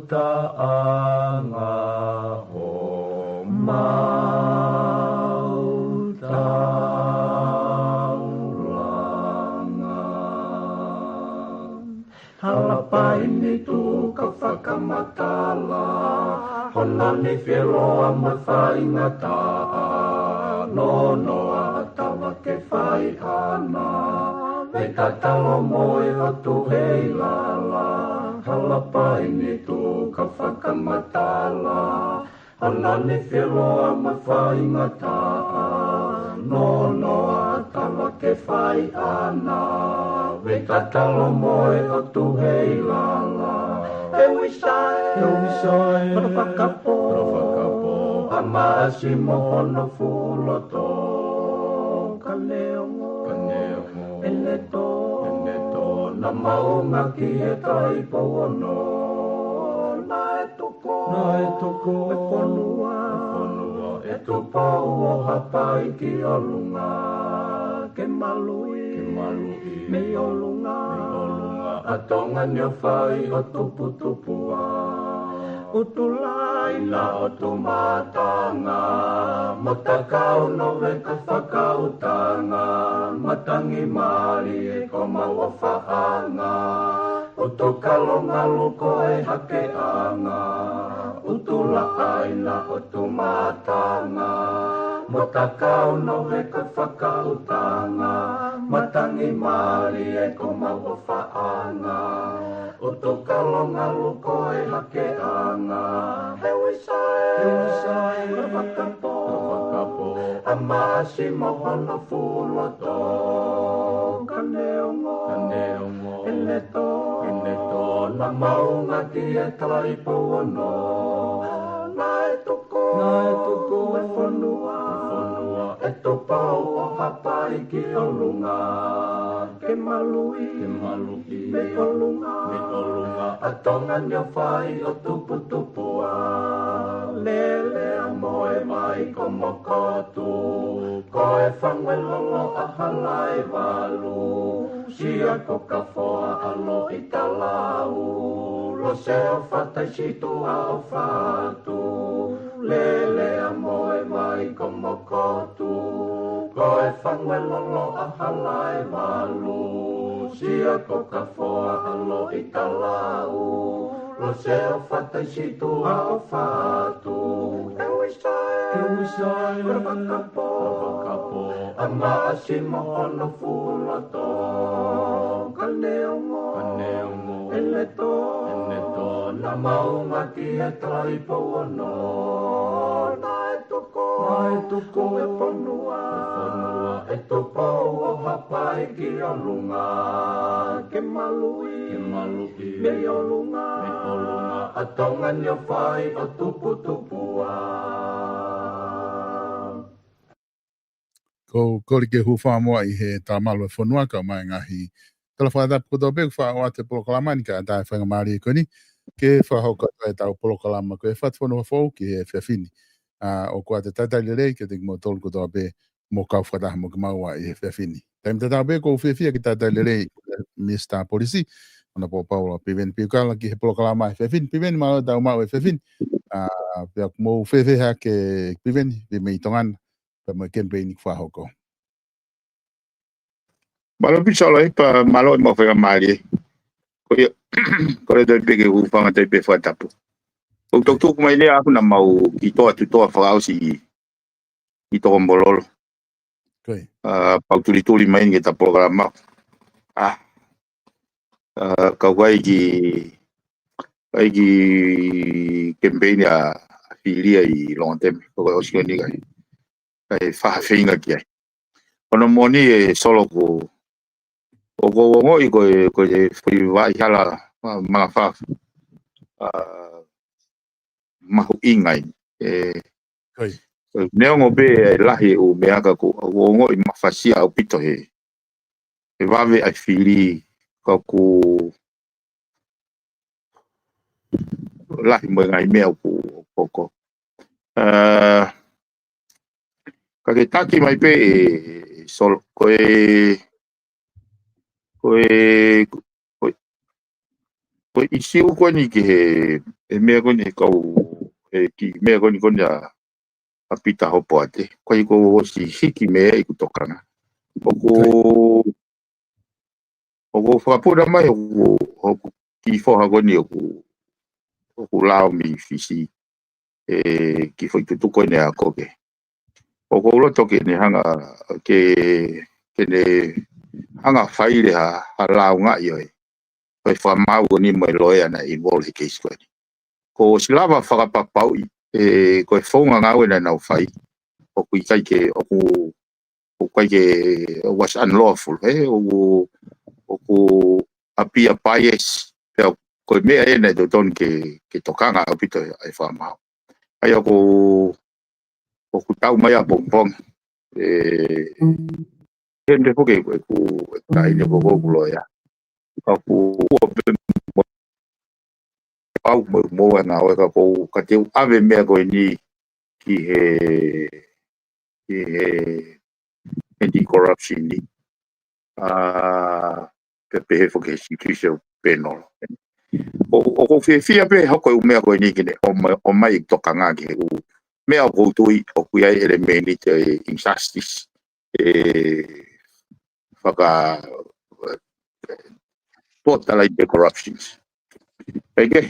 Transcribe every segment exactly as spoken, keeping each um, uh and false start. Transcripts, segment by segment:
ʻUtaʻanga homau taulanga. Halapaini tuʻu ka fakamatala, hono nifi ʻe loa mo e faingataʻa, nonoa ʻa Tavake Faiʻana, vei tatalo mo e ʻOtu Heilala. Halapaini tuʻu ka fakamatala, hono nifi ʻe loa mo e faingataʻa, nonoa ʻa Tavake Faiʻana, vei tatalo mo e ʻOtu Heilala. ʻE Uisae, ʻe Uisae, kolo fakapō, kolo fakapō, ʻa Maʻasi mo hono fuʻu loto. Ka neongo, ka neongo, ʻene tō, ʻene tō, naʻa mau ngāueʻaki e Taipou Ono. Naʻe tuku, naʻe tuku e fonua, e fonua ʻe Tupou ʻo Haʻapai ki ʻolunga, ke maluʻi, ke maluʻi mei ʻolunga, mei ʻolunga ʻa Tonga ni ʻo fai ʻo tuputupu ʻa ʻUtulāina ʻo Tumatanga, mo Takau Noveka Fakautanga, Matangi Mālie ko homau ʻofaʻanga, ʻUtukalo Ngalu ko e hakeʻanga, ʻUtulāina ʻo Tumatanga, mo Takau Noveka Fakautanga, Matangi Mālie ko homau ʻofaʻanga, ʻUtukalo Ngalu ko e hakeʻanga. ʻE Uisae, ʻe Uisae, kolo fakapō, kolo fakapō, ʻa Maʻasi mo hono fuʻu loto. Ka neongo, ka neongo, ʻene tō, ʻene tō, naʻa mau ngāueʻaki e Taipou Ono. Naʻe tuku, naʻe tuku e fonua, e fonua ʻe Tupou ʻo Haʻapai ki ʻolunga, ke maluʻi, ke maluʻi mei ʻolunga, mei ʻolunga ʻa Tonga ni ʻo fai ʻo tuputupu ʻa Lelea mo e Vai ko Mokotu, ko e Fanguelolo ʻa Halaevalu, Sia ko Kafoa ʻa Loʻitalau, Lose ʻo Fataisituʻa ʻo Fatu, Lelea mo e Vai ko Mokotu, ko e Fanguelolo ʻa Halaevalu, Sia ko Kafoa ʻa Loʻitalau, Lose ʻo Fataisituʻa ʻo Fatu. ʻE Uisae, ʻe Uisae, kolo fakapō, kolo fakapō, ʻa Maʻasi mo hono fuʻu loto. Ka neongo, ka neongo, ʻene tō, ʻene tō, naʻa mau ngāueʻaki e Taipou Ono. Naʻe tuku, naʻe tuku e fonua, e fonua ʻe Tupou ʻo Haʻapai ki ʻolunga, ke maluʻi, ke maluʻi mei ʻolunga, mei ʻolunga ʻa Tonga ni ʻo fai ʻo tuputupu ʻa. Ko, kole ke hūfanga muʻa ʻi he talamalu e fonua kae ʻumaʻā e ngaahi tala fakatapu kotoa pē kuo faʻa ʻoatu he polokalama ni, kae ʻatā e faingamālie ko eni ke fakahoko atu ʻetau polokalama ko e Fatufonua Foʻou ki he efiafi ni. ʻA, ʻoku ou talitali lelei kiate kimoutolu kotoa pē ʻoku mou kau fakataha mo kimaua ʻi he efiafi ni. Taimi tatau pē ʻoku ou fiefia ke talitali lelei Minisitā Polisi, Honourable Paula Piveni Piukala ki he polokalama he efiafi ni. Piveni, mālō e tau maʻu he efiafi ni. ʻA, ʻA, pea ʻoku mou fēfē hake Piveni, Piveni Tonga na, pea mo e kemipeini kuo fakahoko? Mālō Pisolo, ʻe, pea mālō e mau faingamālie. Ko ia, ko e toe pē ke u hūfanga toe pē he fakatapu. ʻOku tau tuku mai ʻeni ʻa ʻaku naʻa mau kiʻi toʻa tuʻu toʻa fakaʻosi ʻi, ʻi Tokomololo. Ko ia. ʻA, pau tulituli mai ʻeni ki heʻeta polokalama. ʻA, ʻa, kau ai ki, ai ki kemipeini ʻa Filia ʻi Longoteme. Ko e ʻosi ko ʻeni kai. Kai faha feinga ki ai. Ko hono moʻoni ʻe Solo ko, ʻoku ou ongoʻi ko e, ko e foʻi vaʻa hala, ma-, malafafa. ʻA, mahuʻinga ʻeni. ʻE, Ko ia. ʻe, neongo pē ʻe lahi e ʻū meʻa ka ʻoku, ʻoku ou ongoʻi mafasia ʻaupito he, he vave ʻa e fili ka ʻoku lahi mo e ngaahi meʻa ʻoku, ʻoku hoko. ʻA, ka ke taki mai pē ʻe, ʻe Solo, ko e, ko e, ko e, ko e ʻīsiu ko ʻeni ki he, he meʻa ko ʻeni he kau, he kiʻi meʻa ko ʻeni ko ʻeni ʻa, ʻa Pita Hopoate. Ko ia kuo ʻosi hiki mei ai ʻeku tokanga. ʻOku, Ko ia. ʻoku ou fakapuna mai ʻoku, ʻoku kiʻi foha ko ʻeni ʻoku, ʻoku lao mei Fisi. ʻE, kiʻi foʻi tutuku ko ʻeni ʻa Koke. ʻOku ou loto ke ne hanga, ke, ke ne hanga fai leva ha, ha lāungaʻi ʻo e, ʻo e fakamaau ko ʻeni mo e loea naʻe involve he case ko ʻeni. Kuo ʻosi lava fakapapauʻi, ʻe, ko e founga ngāue naʻa nau fai. ʻOku ʻikai ke, ʻoku, ʻoku ʻikai ke, was unlawful, ʻe, ʻoku, ʻoku appear bias, pea ko e meʻa ʻeni naʻe totonu ke, ke tokanga ʻaupito ʻa e fakamaau. ʻA ia ʻoku, ʻoku tau mai ʻapongipongi. ʻE, hende foki ʻeku, ʻeku, ʻeku taʻahine ko ʻeku loea. Ka ʻoku ʻoua pē mo, pau mo, mo e ngāue ka ʻoku, ka te u ʻave meʻa ko ʻeni ki he, ki he anti-corruption ni. ʻA, pea pehē foki he judicial panel. ʻO, ʻoku ou fiefia pē hoko e ʻū meʻa ko ʻeni ke ne ʻomai, ʻomai e tokanga ki he ʻū meʻa ʻoku ou tui ʻoku ʻi ai e ʻelemēniti ʻo e injustice. ʻE faka, totala ʻi he corruptions. ʻEke,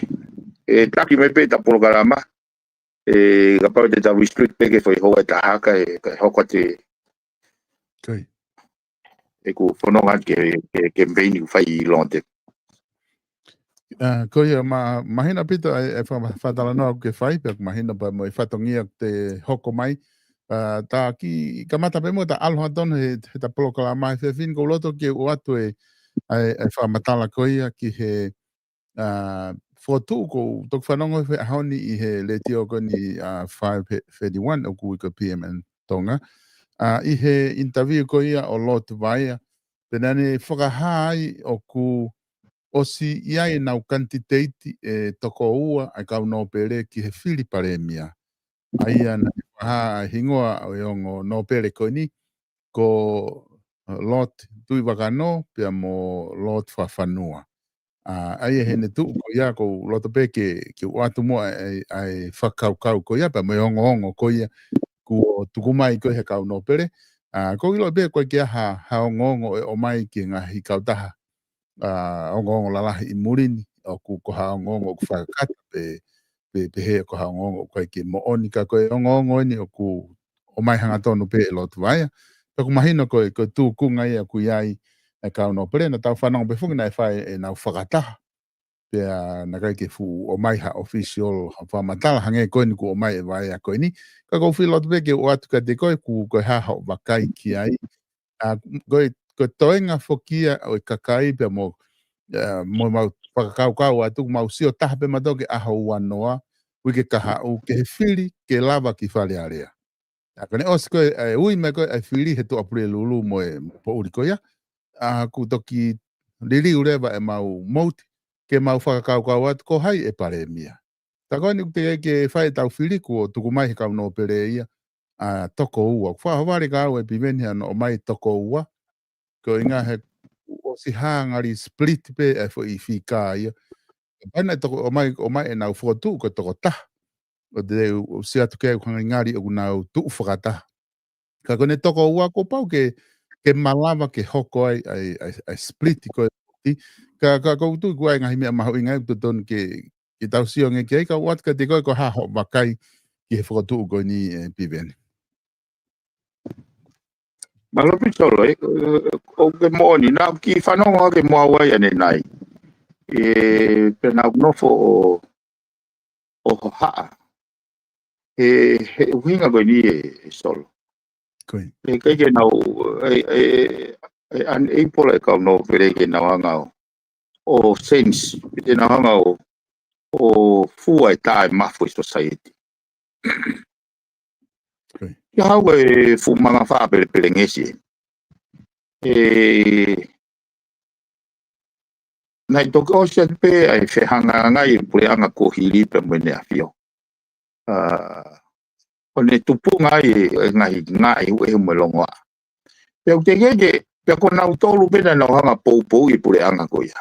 ʻe taki mai pē ʻeta polokalama, ʻe kapau te ta restrict pē ki he foʻi houa ʻe taha kae, kae hoko atu Ko ia. ʻeku fononga ki he, ki he kemipeini ʻoku fai ʻi Longoteme. ʻA, ko ia ma-, mahino ʻaupito ʻa e, ʻa e fa-, fakatalanoa ʻoku ke fai, pea ʻoku mahino pea mo e fatongia ʻoku te hoko mai. ʻA, ta kiʻi kamata pē mo ta ʻalu hangatonu he, heʻeta polokalama he efiafi ni, ʻoku ou loto ke u ʻoatu e, ʻa e, ʻa e fakamatala ko ia ki he, ʻa, fokotuʻu ʻoku ou toki fanongo he ʻaho ni ʻi he letiō ko ʻeni, ʻa, five thirty-one ʻoku ui ko e P M N Tonga. ʻA, ʻi he interview ko ia ʻo Lord Vaea, pea naʻa ne fakahā ai ʻoku ʻosi ʻi ai ʻenau kanititeiti ʻe toko ua ʻa e kau nōpele ki he fili palēmia. ʻA ia naʻa ne fakahā ʻa e hingoa ʻo e ongo nōpele ko ʻeni, ko Lord Tuʻivakanō, pea mo Lord Fakafanua. ʻA, ʻa ia heʻene tuʻu ko ia ʻoku ou loto pē ke, ke u ʻoatu muʻa ʻa e, ʻa e fakakaukau ko ia, pea mo e ongoongo ko ia kuo tuku mai ko ia he kau nōpele. ʻA, ʻoku ou ʻilo pē ʻoku ʻikai ke ʻi ai ha, ha ongoongo ʻe ʻomai ki he ngaahi kautaha, ʻa, ongoongo lalahi ʻi muli ni, ʻoku ko ha ongoongo ʻoku fakakata pē, pē, pehē ko ha ongoongo ʻoku ʻikai ke moʻoni ka ko e ongoongo ʻeni ʻoku ʻomai hangatonu pē ʻe Lord Vaea. Pea ʻoku mahino ko e, ko e tūkunga ia ʻoku ʻi ai e kau nōpele, naʻa tau fanongo pē foki naʻe fai ʻenau fakataha. Pea naʻe ʻikai ke fuʻu ʻomai ha official, ha fakamatala hangē ko ʻeni kuo ʻomai ʻe Vaea ko ʻeni. Ka ʻoku ou fie loto pē ke u ʻoatu kiate koe, ʻoku, ko e hā hoʻo vakai ki ai. ʻA, ko e, ko e toenga foki ia ʻo e kakai pea mo, ʻa, mo mau fakakaukau atu, mau sio taha pē mautolu ki he ʻaho ua noa, uike kahaʻu, ki he fili ke lava ki Fale Alea. ʻA, ka ne ʻosi ko ē, ʻa e ui mai ko ē ʻa e fili he Tuʻapulelulu mo e poʻuli ko ia, ʻa, kuo toki liliu leva ʻemau mouti, ke mau fakakaukau atu ko hai ʻe palēmia. Ta ko ʻeni ʻoku teʻeki ke fai ʻetau fili kuo tuku mai he kau nōpele ia, ʻa, toko ua. ʻOku fakaʻohovale kia au ʻe Piveni hono ʻomai toko ua. Ko e ʻuhinga he ʻosi hā ngali split pē ʻa e foʻi fika ia. Pea naʻe toko ʻomai, ʻomai ʻenau fokotuʻu ko e toko taha. ʻo te u, u sio atu ki ai ʻoku hangē ngali ʻoku nau tuʻu fakataha. Ka ko ʻene toko ua kuo pau ke, ke malava ke hoko ai, ai, ai, ai split ko ē. Ka, ka ko u tui ʻoku ʻi ai e ngaahi meʻa mahuʻinga ʻoku totonu ke, ke tau sio ange ki ai, ka ʻoatu kiate koe ko e hā hoʻo vakai ki he fokotuʻu ko eni, ē, Piveni. Mālō Pisolo, ē, ē, ʻoku ke moʻoni, naʻá ku kiʻi fanongo hake mo au ai ʻanenai. Ē, pea naʻá ku nofo ʻo, ʻo hohaʻa. He, he ʻuhinga ko eni ē, ē Solo. Ko ia. ʻE ʻikai ke nau, ʻe, ʻe, ʻe unable e kau nōpele ke nau hanga ʻo, ʻo sense, ke nau hanga ʻo, ʻo fua e tā e mafu e society. Ko ia. Kia hau e fuʻu manga fakapelepelengesi ē. Ē, naʻe toki ʻosi atu pē ʻa e fehangahangai e puleʻanga kuo hili pea mo ʻEne ʻAfio. ʻA, ʻo ne tupunga ai e, e ngaahi, ngaahi ʻuhinga mo e longoaʻa. Pea ʻoku teʻeki ke, pea ko nautolu pē naʻa nau hanga poupouʻi e puleʻanga ko ia.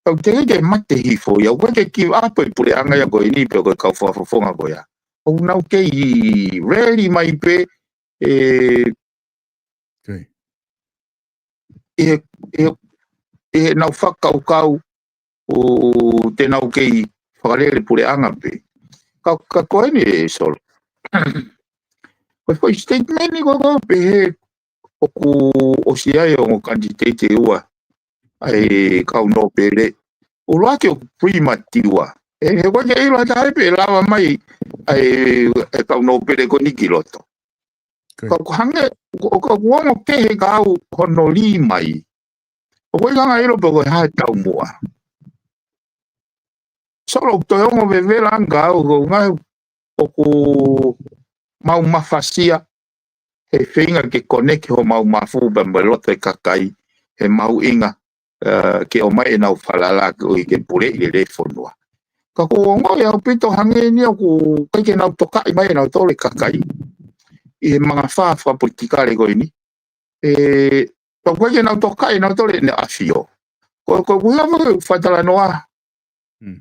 Pea ʻoku teʻeki ke mate hifo ia, ʻoku ʻikai ke give up e puleʻanga ia ko eni pea ko e kau fakafofonga ko ia. ʻOku nau kei rally mai pē, ē, Ko ia. ʻi he, ʻi he, ʻi heʻenau fakakaukau ʻoku te nau kei fakalele puleʻanga pē. Ka, ka ko eni ē Solo. Ko e foʻi statement ko ē ʻoku pehē ʻoku ʻosi ʻi ai e ongo kanititeiti ʻe ua ʻa e kau nōpele. ʻUluaki ʻoku premature. Ē, he ʻoku ʻikai ke ʻilo ha taha pē ʻe lava mai ʻa e, e kau nōpele ko eni ki loto. Ko ia. Ka ʻoku hangē, ʻoku, ʻoku, ʻoku ongo kehe kia au hono lī mai. ʻOku ʻikai ke u ʻilo pe ko e hā e taumuʻa. Solo ʻoku toe ongo vevela ange kia au, ʻoku ou ngaahi ʻoku mau mafasia he feinga ke koneki homau mafu pea mo e loto e kakai he mahuʻinga, ē, ke ʻomai ʻenau falala ke ʻoua ke puleʻi lelei e fonua. Ka ʻoku ou ongoʻi ʻaupito hangē ni ʻoku ʻikai ke nau tokaʻi mai ʻenautolu e kakai ʻi he manga fā fakapolitikale ko eni. Ē, ka ʻoku ʻikai ke nau tokaʻi ʻenautolu ʻEne ʻAfio. Ko, ko, ko ia mo e fakatalanoa. Mm.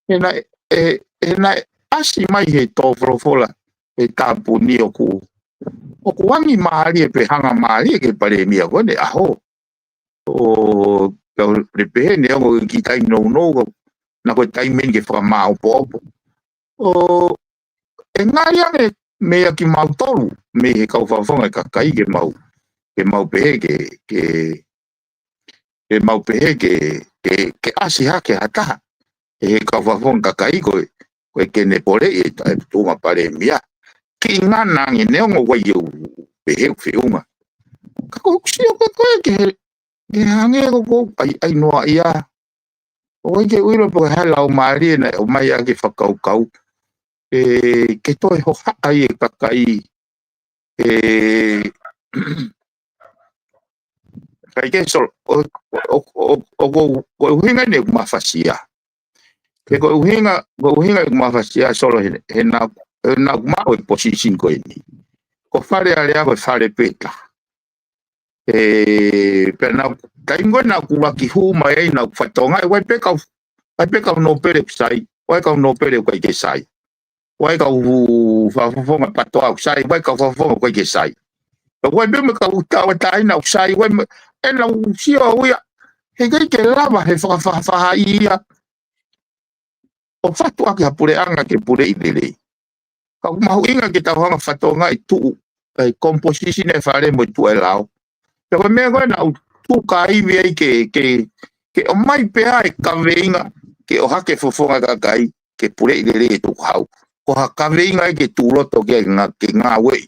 He naʻe, ē, he naʻe ʻasi mai he tō folofola he tāpuni ʻoku, ʻoku angi mālie pe hanga mālie ki he palēmia ko eni ʻaho. ʻO, ʻo le pehē neongo e kiʻi taimi nounou, ka naʻa ko e taimi eni ke fakamāopoopo. ʻO, ʻe ngali ange meia kimautolu, mei he kau fakafofonga e kakai ke mau, ke mau pehē ke, ke, ke mau pehē ke, ke, ke ʻasi hake ha taha ʻe he kau fakafofonga e kakai ko e, ko e ke ne poleʻi e ta-, e tuʻunga palēmia. Kiʻi ngana ange neongo ʻoku ʻikai ke u pehē ʻoku feʻunga. Ka ko ʻeku sio ko ē ke he, ke hangē ko ʻeku ʻai, ʻai noa ia. ʻOku ʻikai ke u ʻilo pe ko e hā e laumālie naʻe ʻomai ʻaki e fakakaukau. Ē, ke toe hohaʻa ai e kakai. Ē, kae kehe Solo, ʻo, ʻo, ʻo, ʻo, ko, ko e ʻuhinga eni ʻeku mafasia. Ke ko e ʻuhinga, ko e ʻuhinga ʻeku mafasia Solo he, he naʻa, he naʻa ku maʻu e position ko eni. Ko Fale Alea ko e fale pē taha. Ē, pea naʻa, taimi ko ē naʻa ku laki hū mai ai naʻa ku fakatokangaʻi, ʻoku ʻi ai pē kau, ʻi ai pē kau nōpele ʻoku sai, ʻoku ʻi ai kau nōpele ʻoku ʻikai ke sai. ʻOku ʻi ai kau fakafofonga PATOA ʻoku sai, ʻoku ʻi ai kau fakafofonga ʻoku ʻikai ke sai. ʻOku ʻi ai pē mo e kau tauʻatāina ʻoku sai, ʻoku ʻi ai mo, ʻenau sio au ia, he ʻikai ke lava he fakafaʻafaʻahi ia ʻo fatu ʻaki ha puleʻanga ke puleʻi lelei. Ka ʻoku mahuʻinga ke tau hanga fakatokangaʻi tuʻu, e composition e fale mo e tuʻu e lao. Pea ko e meʻa ko ē naʻa ku tuku ai vei ai ke, ke, ke ʻomai pē ʻa e kaveinga, ke ʻohake e fofonga e kakai, ke puleʻi lelei e tukuhau. Ko ha kaveinga ia ke tuʻu loto ke nga-, ke ngāueʻi.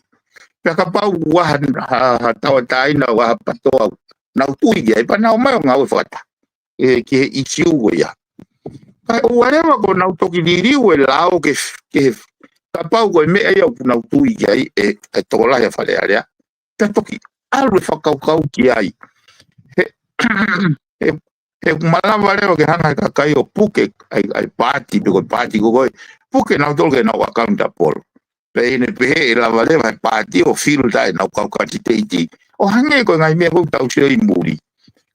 Pea kapau ʻoku ʻi ai ha, ha, ha tauʻatāina ʻo ha PATOA, nau tui ki ai pea nau ō mai ʻo ngāue fakataha ē, ki he ʻīsiu ko ia. Kae ʻoua leva kuo nau toki liliu e lao ke, ke, kapau ko e meʻa ia ʻoku nau tui ki ai e, e tokolahi ʻa Fale Alea. Pea toki ʻalu e fakakaukau ki ai. He, he, he ʻoku malava leva ke hanga he kakai ʻo puke ai, ai paati, pe ko e paati ko ē, puke nautolu ke nau accountable. Pea ʻi heʻene pehē ʻe lava leva he paati ʻo filter ʻenau kau kanititeiti. ʻO hangē ko e ngaahi meʻa ʻoku tau sio ʻi muli.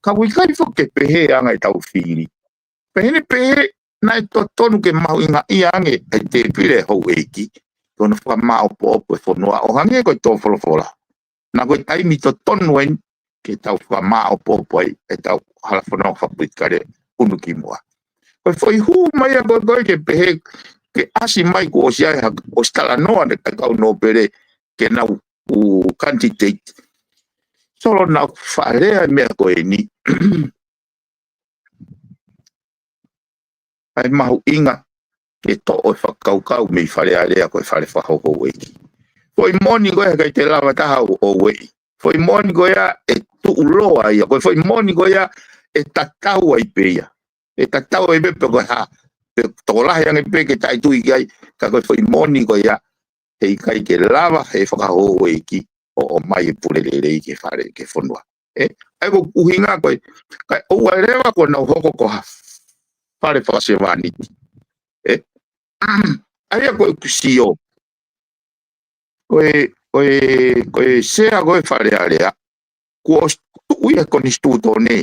Ka ʻoku ʻikai foki ke pehē ʻa e anga ʻetau fili. Pea ʻi heʻene pehē, naʻe totonu ke mahuʻingaʻia ange ʻa e tēpile houʻeiki, ko hono fakamāʻopoʻopo e fonua ʻo hangē ko e tō folofola. Naʻa ko e taimi totonu eni ke tau fakamāʻopoʻopo ai ʻetau hala fononga fakapolitikale ʻunu ki muʻa. Ko e foʻi hū mai ʻa ko ē ko ē ke pehē ke ʻasi mai kuo ʻosi ai ha, ʻosi talanoa ne kai kau nōpele ke nau ʻū candidate. Solo, naʻa ku faʻa lea e meʻa ko eni. ʻA e mahuʻinga ke toʻo e fakakaukau mei Fale Alea ko e fale fakahouhouʻeiki. Foʻi moʻoni ko ē he ʻikai te lava taha ʻo, ʻo ueʻi. Foʻi moʻoni ko ia ʻe tuʻuloa ia. Ko e foʻi moʻoni ko ia ʻe tatau ai pē ia. ʻE tatau ai pē pe ko e hā. Pe tokolahi ange pē ke taʻetui ki ai. Ka ko e foʻi moʻoni ko ia he ʻikai ke lava he fakahouhouʻeiki ʻo, ʻomai e pule lelei ki he fale, ki he fonua. ʻE, ʻa ia ko e ʻuhinga ko ē, kae ʻoua leva kuo nau hoko ko ha fale fakasevāniti. ʻE, ʻa ia ko ʻeku sio. Ko e, ko e, ko e sea ko ē Fale Alea, kuo ʻosi tuʻu ia he konisitūtone.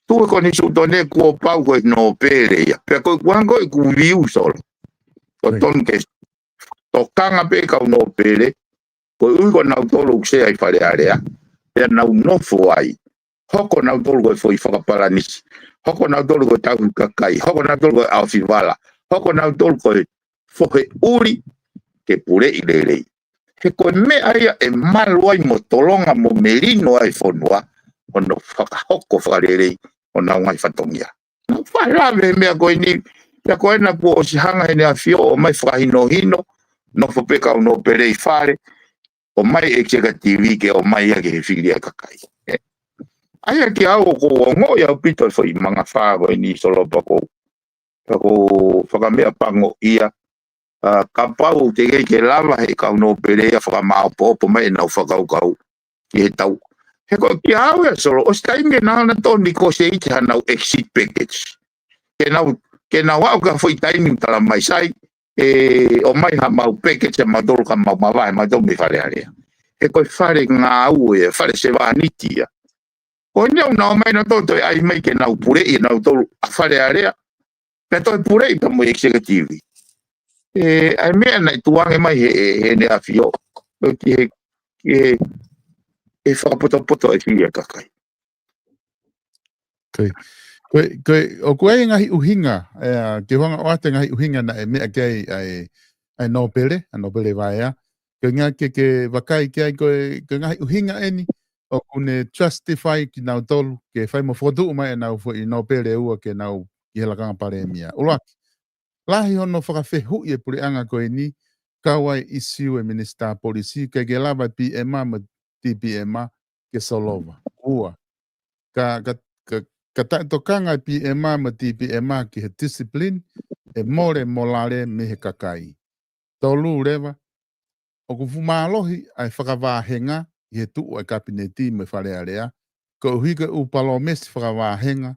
Tuʻu he konisitūtone kuo pau ko e nōpele ia. Pea ko ʻeku anga ko ē ʻeku view, Solo. Ko e Right. tonu ke tokanga pē kau nōpele, koeʻuhi ko nautolu ʻoku sea ʻi Fale Alea, pea nau nofo ai. Hoko nautolu ko e foʻi fakapalanisi. Hoko nautolu ko e tauhi kakai. Hoko nautolu ko e ʻaofivala. Hoko nautolu ko e fohe ʻuli ke puleʻi lelei. He ko e meʻa ia ʻe malu ai mo tolonga mo melino ai e fonua, ʻo nau fakahoko fakalelei ʻo nau ngaahi fatongia. Naʻa ku faʻa lave he meʻa ko eni, pea ko ena kuo ʻosi hanga heʻene ʻAfio ʻo ʻomai fakahinohino, nofo pē kau nōpele ʻi fale, ʻomai executive ke ʻomai ia ki he fili ʻa e kakai. ʻE. ʻA ia kiate au ʻoku ou ongoʻi ʻaupito e foʻi mangafā ko eni, Solo, pea ʻoku ou, pea ʻoku ou fakameʻapangoʻia, ʻa, kapau ʻoku teʻeki ke lava he kau nōpele ia ʻo fakamāʻopoʻopo mai ʻenau fakakaukau ki he tau. He ko e kiate au ia, Solo, ʻosi taimi ʻe nau hanga ʻo negotiate hanau exit package. Ke nau, ke nau aʻu ki ha foʻi taimi ʻoku tala mai, sai, ʻe ʻomai haʻamau package ʻa mautolu ka mau mavahe mautolu mei Fale Alea. He ko e fale ngāue, fale sevāniti ia. Ko eni ʻoku nau ō mai nautolu ʻo toe ʻai mai ke nau puleʻi ʻe nautolu ʻa Fale Alea. Pea toe puleʻi pea mo e executive. ʻE, ʻa e meʻa naʻe tuʻu ange mai he, he, heʻene ʻAfio. Ko e ki he, ki he, he fakapotopoto e fili ʻa e kakai. Ko e, ko e, ko e, ʻoku ʻi ai e ngaahi ʻuhinga, ʻe, ke u hanga ʻo ʻoatu e ngaahi ʻuhinga naʻe meʻa ki ai ʻa e, ʻa e nōpele, ʻa e nōpele vaea. Ko e ʻuhinga ke, ke vakai ki ai ko e, ko e ngaahi ʻuhinga eni, ʻoku ne justify kinautolu, ke fai mo fokotuʻu mai ʻenau foʻi nōpele ʻe ua ke nau ki he lakanga palēmia. ʻUluaki, lahi hono fakafehuʻi e puleʻanga ko eni, kau ai e ʻisiū e minisitā polisi, ʻikai ke lava e PM mo e TPM ke solova. Ua, ka, ka, ka, ka taʻetokanga e PM mo e TPM ki he discipline, ʻe mole e molale mei he kakai. Tolu leva, ʻoku fuʻu mālohi ʻa e fakavāhenga ʻi he tuʻu ʻa e kapineti mo e Fale Alea, koeʻuhi ko e ʻū palōmesi fakavāhenga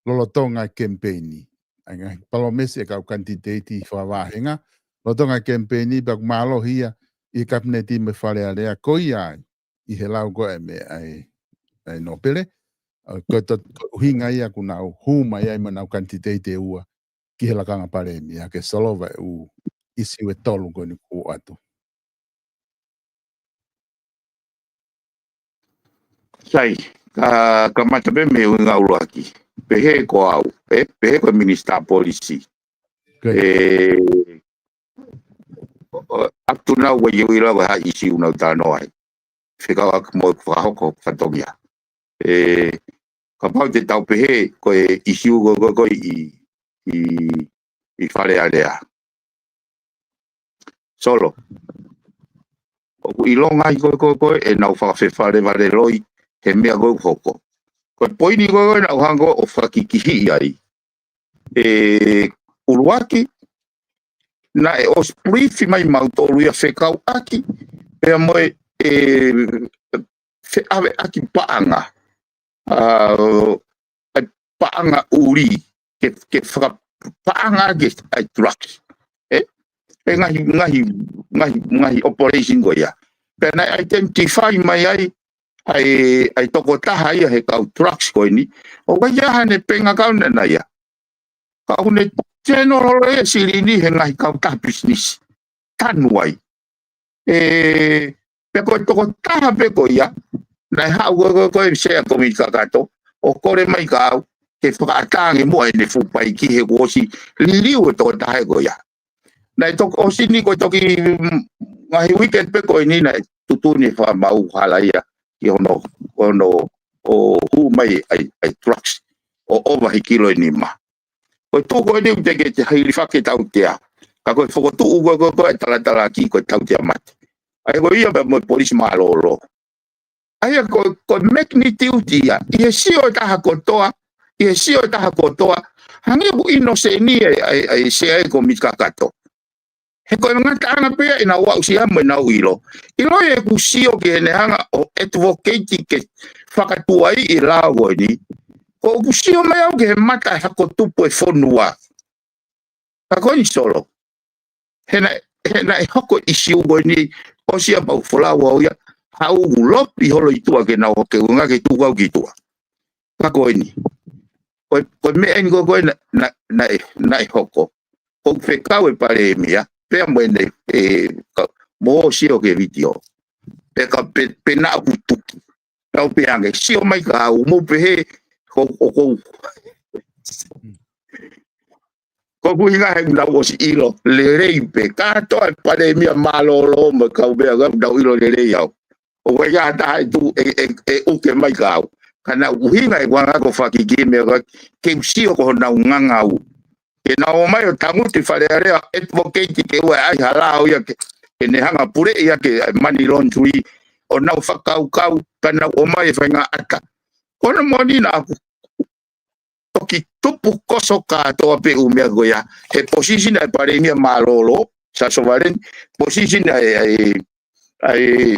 lolotonga e kemipeini. ʻA e ngaahi palōmesi ʻa e kau kanititeiti fakavāhenga lolotonga e kemipeini, pea ʻoku mālohi ia ʻi he kapineti mo e Fale Alea, ko ia ai ʻi he lau ko ē meʻa ʻa e, ʻa e nōpele, ʻa, ko e to-, ko e ʻuhinga ia ʻoku nau hū mai ai mo ʻenau kanititeiti ʻe ua ki he lakanga palēmia ke solova e ʻū ʻisiū ʻe tolu ko eni ʻoku ʻoatu. Sai, ka, kamata pē mei he ʻuhinga ʻuluaki. Pehē ko au, ʻe, pehē ko e minisitā polisi. Good. ʻE, ʻo, ʻo, up to now, ʻoku ʻikai ke u ʻilo ko e hā e ʻisiū ʻoku nau talanoa ai. Fekauʻaki mo e fakahoko fatongia. ʻE, kapau te tau pehē ko e ʻisiū ko, ko, ko ē ʻi, ʻi, ʻi Fale Alea. Solo. ʻOku ʻilonga ai ko, ko, ko ē ʻenau fakafefalevaleloi he meʻa ko ē ʻoku hoko. Ko e poini ko, ko ē naʻa ku hanga ʻo fakakikihiʻi ai. ʻE, ʻuluaki, naʻe ʻosi brief mai mautolu ia fekauʻaki, pea mo e, ʻe, feʻaveʻaki paʻanga. ʻA, ʻa e paʻanga ʻuli, ke, ke fakapaʻanga ki ai e drugs. ʻE, ʻe ngaahi, ngaahi, ngaahi, ngaahi operation ko ia. Pea naʻe identify mai ai, ʻa e, ʻa e tokotaha ia he kau drugs ko eni. ʻOku ʻikai ha ne pengakau naʻe ʻi ai. Ka ʻoku ne General holo ia e silini he ngaahi kautaha pisinisi. Tanu ai. ʻE, pea ko e tokotaha pē ko ia, naʻe haʻu ko, ko, ko e sea Komiti Kakato, ʻo kole mai kia au, ke fakaʻatā ange muʻa ʻene fuʻu paiki he kuo ʻosi liliu e tokotaha ko ia. Naʻe toki ʻosi ni ko e toki, mm, ngaahi weekend pē ko eni naʻe tuʻutuʻuni e fakamaau hala ia ki hono, hono ʻo hū mai ai, ai drugs ʻo ʻova he kilo ʻe nima. Ko e tuʻu ko eni ʻoku teʻeki ke te hilifaki e tautea. Ka ko e fokotuʻu ko, ko, ko e talatalaaki ko e tautea mate. ʻA ia ko ia pea mo e polisi mālōlō. ʻA ia ko, ko e magnitude ia, ʻi he sio e taha kotoa, ʻi he sio e taha kotoa, hangē ʻoku ʻinoseni e, e, e sea Komiti Kakato. He ko e ngataʻanga pē ia ʻenau aʻusia mo ʻenau ʻilo. ʻIloi ʻeku sio ki heʻene hanga ʻo advocate ke fakatuai e lao ko eni. Ko ʻeku sio mai au ki he mata e hako tupu e fonua. Ka ko eni Solo. He naʻe, he naʻe hoko e ʻisiū ko eni ʻosi ia pea u folau au ia. Haʻu ʻeku lopi holo ʻi tuʻa ke nau hoke unga ke tuku au ki tuʻa. Ka ko eni. Ko e, ko e meʻa eni ko, ko e na, na, naʻe, naʻe hoko. ʻOku fekau e palēmia, pea mo ʻene, e, ka, mo sio ki he vitiō. Pea ka pe, pe naʻa ku tuki. Tau pē ange, sio mai kia au, mou pehē, ko, ko, ko. Ko ʻeku ʻuhinga he ʻoku nau ʻosi ʻilo, lelei pē. Kātoa e palēmia mālōlō mo e kau meʻa, ʻoku nau ʻilo lelei au. ʻOku ʻikai ha taha ʻe tuʻu ʻe, ʻe, ʻe uke mai kia au. Ka naʻa ku ʻuhinga ʻeku anga ko e fakakikī meʻa ko ē ke u sio ko honau ngangau. Ke nau ō mai ʻo tangutu ʻi Fale Alea, advocate ke ʻoua ʻe ʻai ha lao ia ke, ke ne hanga puleʻi ʻaki e money laundry, ʻo nau fakakaukau, ka nau ō mai e faingataʻa. Ko hono moʻoni naʻa ku toki tupu koso kātoa pē ʻū meʻa ko ia, he position ʻa e palēmia mālōlō, Siaosi Sovaleni, position ʻa e, ʻa e, ʻa e,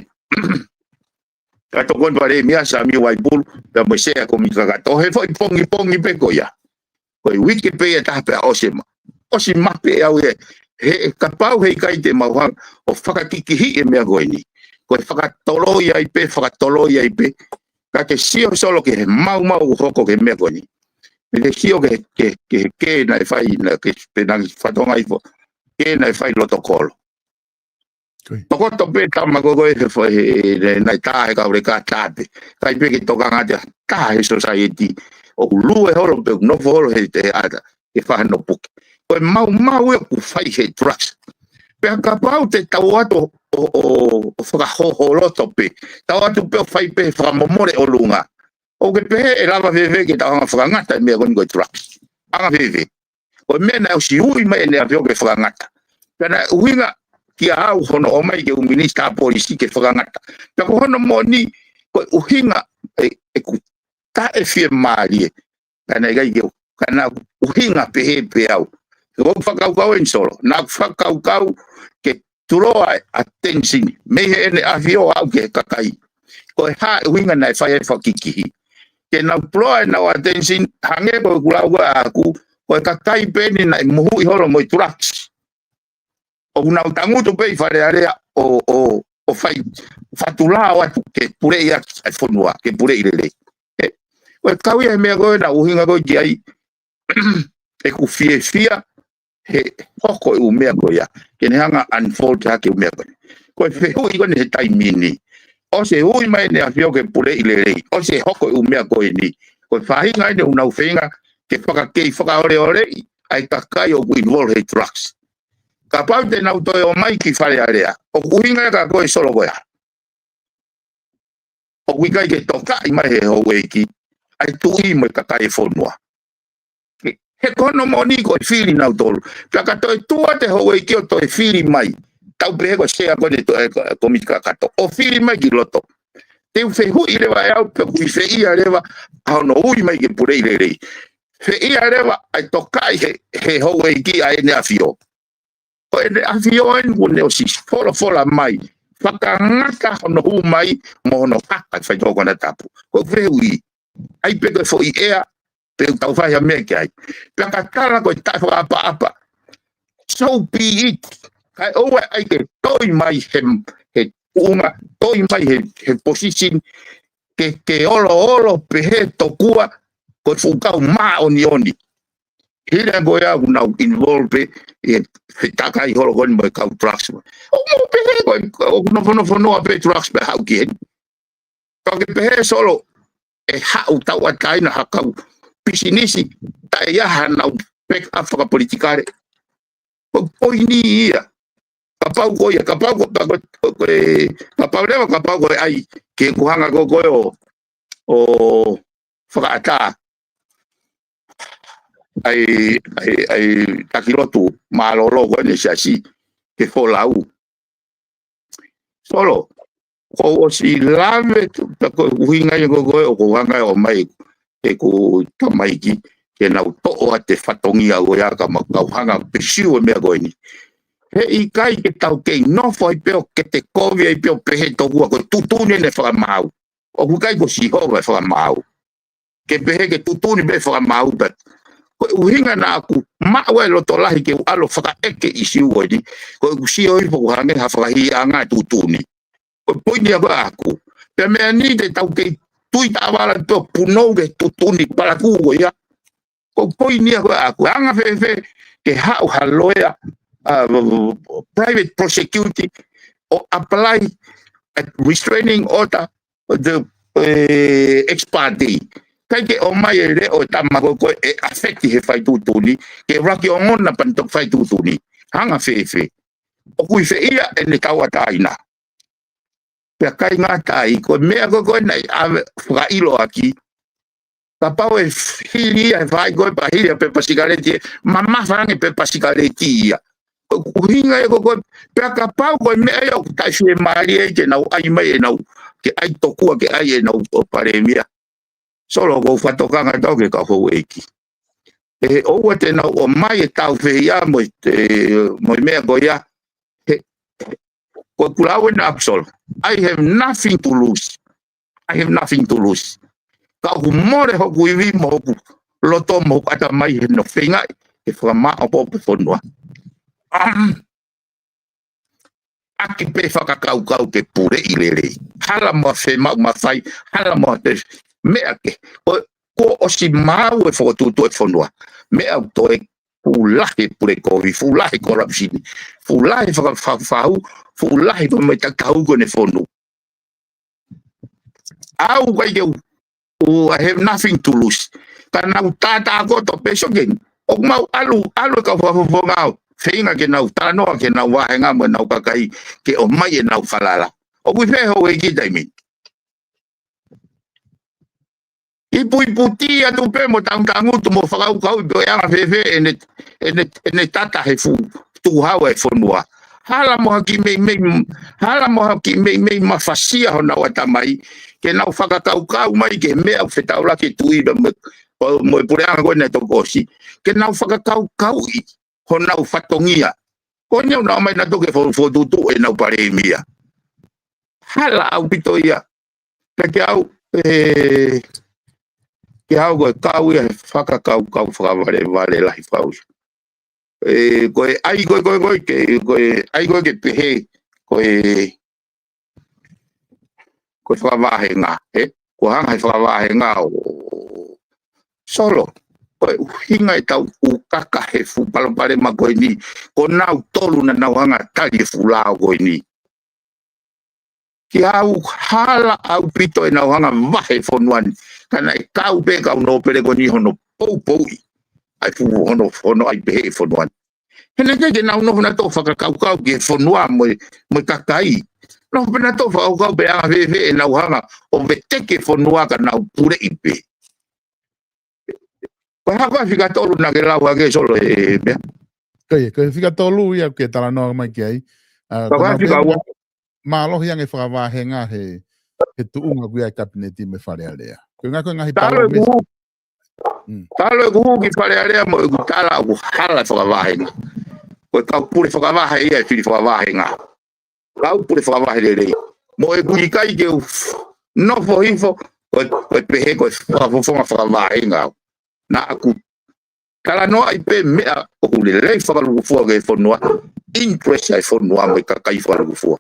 ʻa e tokoni palēmia, Sami Vaipulu, pea mo e sea Komiti Kakato, he foʻi pongipongi pē ko ia. Ko e uike pē ia ʻe taha pea ʻosi ma. ʻOsi mape au ia, he kapau heʻikai te mau hanga ʻo fakakikihiʻi e meʻa ko eni. Ko e fakatoloi ai pē, fakatoloi ai pē, ka ke sio Solo ki he maumau ʻoku hoko ki he meʻa ko eni. Pea ke sio ki he, ki he, ki he kē naʻe fai, naʻe ke, pe naʻe fatongia ifo, kē naʻe fai loto kolo. Ko ia. Tokoto pē tama ko ē he fai, he, he, naʻe tā he kauleka tā pē. ʻIkai pē ke tokanga atu ha taha he society. ʻOku lue holo pē, nofo holo he, he ʻata ke fai hano puke. Ko e maumau ia ʻoku fai he drugs. Pea kapau te tau ō atu ʻo, ʻo, ʻo fakahoholoto pē. Tau ō atu pē ʻo fai pē fakamomole ʻolunga. ʻOku ke pehē ʻe lava fēfē ke tau hanga ʻo fakangata e meʻa ko eni ko e drugs. Anga fēfē. Ko e meʻa naʻe ʻosi ui mai ʻEne ʻAfio ke fakangata. Pea naʻe ʻuhinga kia au hono ʻomai ke u minisitā polisi ke fakangata. Pea ko hono moʻoni, ko e ʻuhinga e, ʻeku taʻefiemālie. Ka naʻe ʻikai ke u, ka naʻa ku ʻuhinga pehē pē au. He ko ʻeku fakakaukau eni Solo. Naʻa ku fakakaukau ke draw e attention mei heʻene ʻAfio ʻo aʻu ki he kakai. Ko e hā e ʻuhinga naʻe fai ai e fakakikihi. Ke nau draw ʻenau attention, hangē ko ʻeku lau ʻaʻaku, ko e kakai pē eni naʻe mohuʻi holo mo e drugs. ʻOku nau tangutu pē ʻi Fale Alea ʻo, ʻo, ʻo fai, fakatulao atu ke puleʻi ʻaki e fonua, ke puleʻi lelei. ʻE, ko e kau ia he meʻa ko ē naʻa ku ʻuhinga ko ē ki ai, ʻeku fiefia he hoko e ʻū meʻa ko ia, ke ne hanga ʻo unfold hake e ʻū meʻa ko ia. Ko e fehuʻi ko eni he taimi ni. ʻOsi ui mai ʻEne ʻAfio ke puleʻi lelei. ʻOsi hoko e ʻū meʻa ko eni. Ko e faʻahinga eni ʻoku nau feinga ke fakakei fakaoleoleʻi ʻa e kakai ʻoku involve he drugs. Kapau te nau toe ō mai ki Fale Alea. ʻOku ʻuhinga ia kia koe Solo ko ia. ʻOku ʻikai ke tokaʻi mai he houʻeiki ʻa e tuʻi mo e kakai e fonua. He, he ko hono moʻoni ko e fili nautolu. Pea ka toe tuʻu atu e houʻeiki ʻo toe fili mai. Tau pehē ko e sea ko eni to, e, ko, Komiti Kakato. ʻO fili mai ki loto. Te u fehuʻi leva ʻe au pe ʻoku ʻi fē ia leva ʻa hono ui mai ke puleʻi lelei. Fē ia leva ʻa e tokaʻi he, he houʻeiki ʻa ʻEne ʻAfio. Ko ʻEne ʻAfio eni kuo ne ʻosi folofola mai. Fakangata hono hū mai mo hono haka e faitoʻo konatapu. Ko e fehuʻi. ʻAi pē ko e foʻi ʻea, pe ʻoku tau fai ha meʻa ki ai. Pea ka tala ko e taʻefakaʻapaʻapa. So be it. Kae ʻoua ʻe ʻai ke toe ʻi mai he, he kuonga, toe ʻi mai he, he position, ke, ke oloolo pehē tokua ko e fuʻu kau māʻoniʻoni. Hili ange ko ia ʻoku nau involve pē ʻi he fetakai holo ko eni mo e kau drugs. ʻOku mau pehē ko ē, ʻoku nofonofo noa pē drugs pea haʻu ki heni. Ka ke pehē Solo, ʻe haʻu tauʻatāina ha kau pisinisi, taʻe ʻi ai hanau back up fakapolitikale. Ko e poini ia. Kapau ko ia, kapau ko, ko, ko, ko e, kapau leva, kapau ko e ʻai, ke ku hanga ko ē ʻo, ʻo fakaʻatā ʻa e, ʻa e, ʻa e taki lotu mālōlō ko eni ʻa e siasi ke folau. Solo, kuo u ʻosi lave, pea ko e ʻuhinga ia ko ē ʻoku ou hanga ʻo ʻomai ʻeku tamaiki, ke nau toʻo atu e fatongia ko ia ka mau kau hanga ʻo pursue e meʻa ko eni. He ʻikai ke tau kei nofo ai pē ʻo kete kovi ai pē ʻo pehē tokua ko e tuʻutuʻuni ʻene fakamaau. ʻOku ʻikai ko Sihova e fakamaau. Ke pehē ke tuʻutuʻuni pē fakamaau pē. Ko e ʻuhinga naʻa ku maʻu e loto lahi ke u ʻalu ʻo fakaʻeke e ʻīsiu ko eni. Ko ʻeku sio hifo ʻoku hangē ha fakahīʻanga e tuʻutuʻuni. Ko e poini ia ko ē ʻaʻaku. Pea meʻa ni te tau kei tui taʻavala pē ʻo punou ki he tuʻutuʻuni palakū ko ia. Ko e poini ia ko ē ʻaʻaku. Anga fēfē ke haʻu ha loea, uh, private prosecutor ʻo apply a restraining order the, eh, ex parte. ʻIkai ke ʻomai e leʻo ʻo e tama ko ē ʻe affect he fai tuʻutuʻuni, ke ʻuluaki ongona pea ne toki fai tuʻutuʻuni. Anga fēfē. ʻOku ʻi fē ia ʻene tauʻatāina. Pea ʻikai ngata ai, ko e meʻa ko ē ko ē naʻe ʻave fakaʻilo ʻaki. Kapau ʻe hili ia he fai ko ē pea hili ia pepa sikaleti, ʻe mamafa ange pepa sikaleti ia. Ko e ʻuhinga ia ko ē ko ē, pea kapau ko e meʻa ia ʻoku taʻefiemālie ai ke nau ʻai mai ʻenau, ke ʻai tokua ke ʻai ʻenau ʻo palēmia. Solo, ʻoku ou fakatokanga atu ki he kau houʻeiki. ʻE ʻoua te nau ʻomai e tāufehiʻa mo e, mo e meʻa ko ia. He, ko ʻeku lau ena ʻaʻaku Solo. I have nothing to lose. I have nothing to lose. Ka ʻoku mole hoku ivi mo hoku loto mo hoku ʻatamai he nofo feingaʻi ke fakamāʻopoʻopo e fonua. Um, ʻaki pē fakakaukau ke puleʻi lelei. Hala mo ha fiemaʻu mafai, hala mo ha te meʻa ke. Ko, kuo ʻosi maau e fokotuʻutuʻu e fonua. Meʻa ʻoku toe fuʻu lahi e pule kovi, fuʻu lahi e corruption, fuʻu lahi e fakafaufau, fuʻu lahi e fakamoʻui takitaha ko ē ʻene fonu. ʻAu ʻikai ke u, u, I have nothing to lose. Ka nau tātā koto pē Solo eni. ʻOku mau ʻalu, ʻalu e kau fakafofonga ʻo feinga ke nau talanoa ki heʻenau vāhenga mo ʻenau kakai ke ʻomai ʻenau falala. ʻOku ʻi fē houʻeiki he taimi ni? Ipuiputi atu pē mo tangutangutu mo fakakaukauʻi pē ʻe anga fēfē ʻene, ʻene, ʻene tata he fuʻu tukuhau e fonua. Hala mo ha kiʻi meimei, hala mo ha kiʻi meimei mafasia honau ʻatamai, ke nau fakakaukau mai ki he meʻa ʻoku fetaulaki e tuʻi pea mo, mo e puleʻanga ko ē naʻe toki ʻosi. Ke nau fakakaukauʻi honau fatongia. Ko eni ʻoku nau ō mai nautolu ke fo-, fokotuʻutuʻu ʻenau palēmia. Hala ʻaupito ia. Pea kiate au, ē, kiate au ko e kau ia he fakakaukau fakavalevale lahi fau. Ē, ko e ʻai ko ē, ko e, ko e, ke, ko e ʻai ko ē ke pehē, ko e, ko e fakavāhenga, ē? Ko e hanga he fakavāhenga ʻo Solo, ko e ʻuhinga ʻetau ʻūkaka he fuʻu palopalema ko eni, ko nautolu naʻa nau hanga tali e fuʻu lao ko eni. Kiate au hala ʻaupito ʻenau hanga vahe e fonua ni. Ka naʻe kau pē kau nōpele ko eni hono poupouʻi ʻa e fuʻu hono, hono ʻai pehē e fonua ni. He naʻe ʻikai ke nau nofo nautolu ʻo fakakaukau ki he fonua mo e, mo e kakai. Nofo pē nautolu ʻo fakakaukau pē anga fēfē ʻenau hanga ʻo veteki e fonua ka nau puleʻi pē. Ko e hā e fika tolu naʻa ke lau hake Solo e, e meʻa? Ko ia, ko e fika tolu ia ke talanoa mai ki ai. ʻA, ko e ko e hā e fika ua? Mālohi ange e fakavāhenga he, he tuʻunga ʻoku ʻi ai e kapineti mo e Fale Alea. Ko e ngaahi, ko e ngaahi talo palōmesi. ʻEku hū. Mm. Talo ʻeku hū ki Fale Alea mo ʻeku tala ʻoku hala e fakavāhenga. Ko e kau pule fakavahe ia ʻe fili fakavāhenga. Kau pule fakavahe lelei. Mo ʻeku ʻikai ke u f-, nofo hifo, ko e, ko e pehē ko e fakafofonga fakavāhenga au. Naʻa ku talanoaʻi pē meʻa ʻoku lelei fakalūkufua ki he fonua, interest ʻa e fonua mo e kakai fakalūkufua.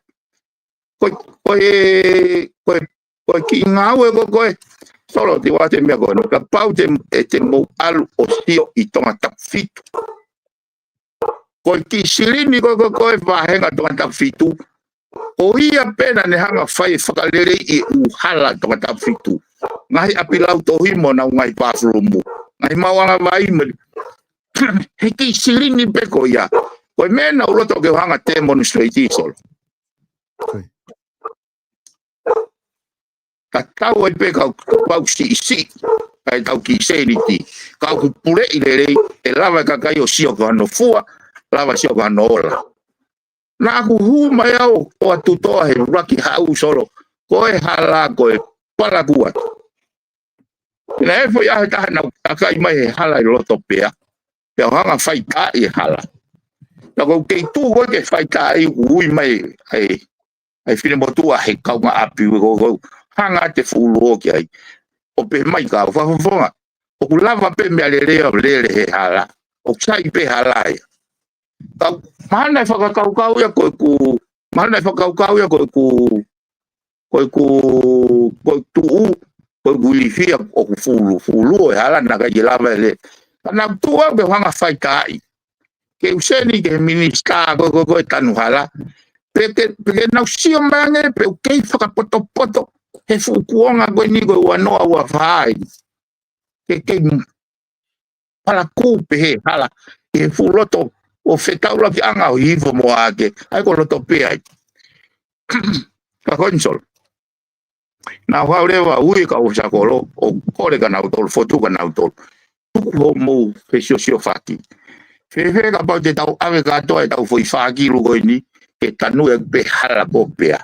Ko e, ko e, ko e, ko e kiʻi ngāue ko ē, ko e, Solo, te u ʻoatu e meʻa ko eni. Kapau te, ʻe te mou ʻalu ʻo sio ʻi Tongatapu fitu. Ko e kiʻi silini ko ē, ko ē, ko e vāhenga Tongatapu fitu. Ko ia pē naʻa ne hanga ʻo fai e fakaleleiʻi e ʻū hala Tongatapu fitu. Ngaahi ʻapi lautohi mo honau ngaahi pāfulumu. Ngaahi maʻuʻanga vai mo e, he kiʻi silini pē ko ia. Ko e meʻa naʻa ku loto ke u hanga ʻo demonstrate, Solo. Tatau ai pē kau, kau siʻisiʻi, kae tau kiʻi sēniti, ka ʻoku puleʻi lelei, ʻe lava e kakai ʻo sio ki hono fua, lava sio ki hono ola. Naʻa ku hū mai au ʻo ʻoatu toʻa he ʻuluaki haʻu, Solo, ko e hala ko e palakū atu. Naʻe foʻi ʻaho ʻe taha naʻa ku takai mai he hala ʻi Lotopea, pea u hanga ʻo faitaaʻi e hala. Naʻa ku kei tuʻu ko ē ke faitaaʻi, ui mai ai ʻa e finemotuʻa he kaungāʻapi ko ē, ko ē, hanga ʻe te fuʻu luo ki ai. ʻO pehē mai kia au, fakafofonga, ʻoku lava pē meʻa lelei ʻo lele he hala. ʻOku sai pē hala ia. Ka mahalo naʻe fakakaukau ia ko ʻeku, mahalo naʻe fakakaukau ia ko ʻeku, ko ʻeku, ko ʻeku tuʻu, ko ʻeku ilifia, ʻoku fuʻu lu-, fuʻu luo e hala naʻe ʻikai ke lava e lele. Ka naʻa ku tuʻu au ke u hanga ʻo faitaaʻi ke u seni ki he minisitā ko ē, ko ē, ko ē tanu hala. Pe ke, pe ke nau sio mai ange pe ʻoku kei fakapotopoto he fuʻu kuonga ko eni ko e ua noa ua fā ai. Ke kei m-, palakū pē he hala, he fuʻu loto ʻo fetaulakiʻanga ʻo hifo mo ake. ʻA ia ko Lotopea ai. Ka ko eni, Solo. Naʻa ku haʻu leva ʻo ui e kau ʻōfisa kolo, ʻo kole kia nautolu, fotu kia nautolu. Tuku hoʻomou fesiosiofaki. Fēfē kapau te tau ʻave kātoa ʻetau foʻi fā kilu ko eni, ke tanu ʻeku pē hala ko ē pea.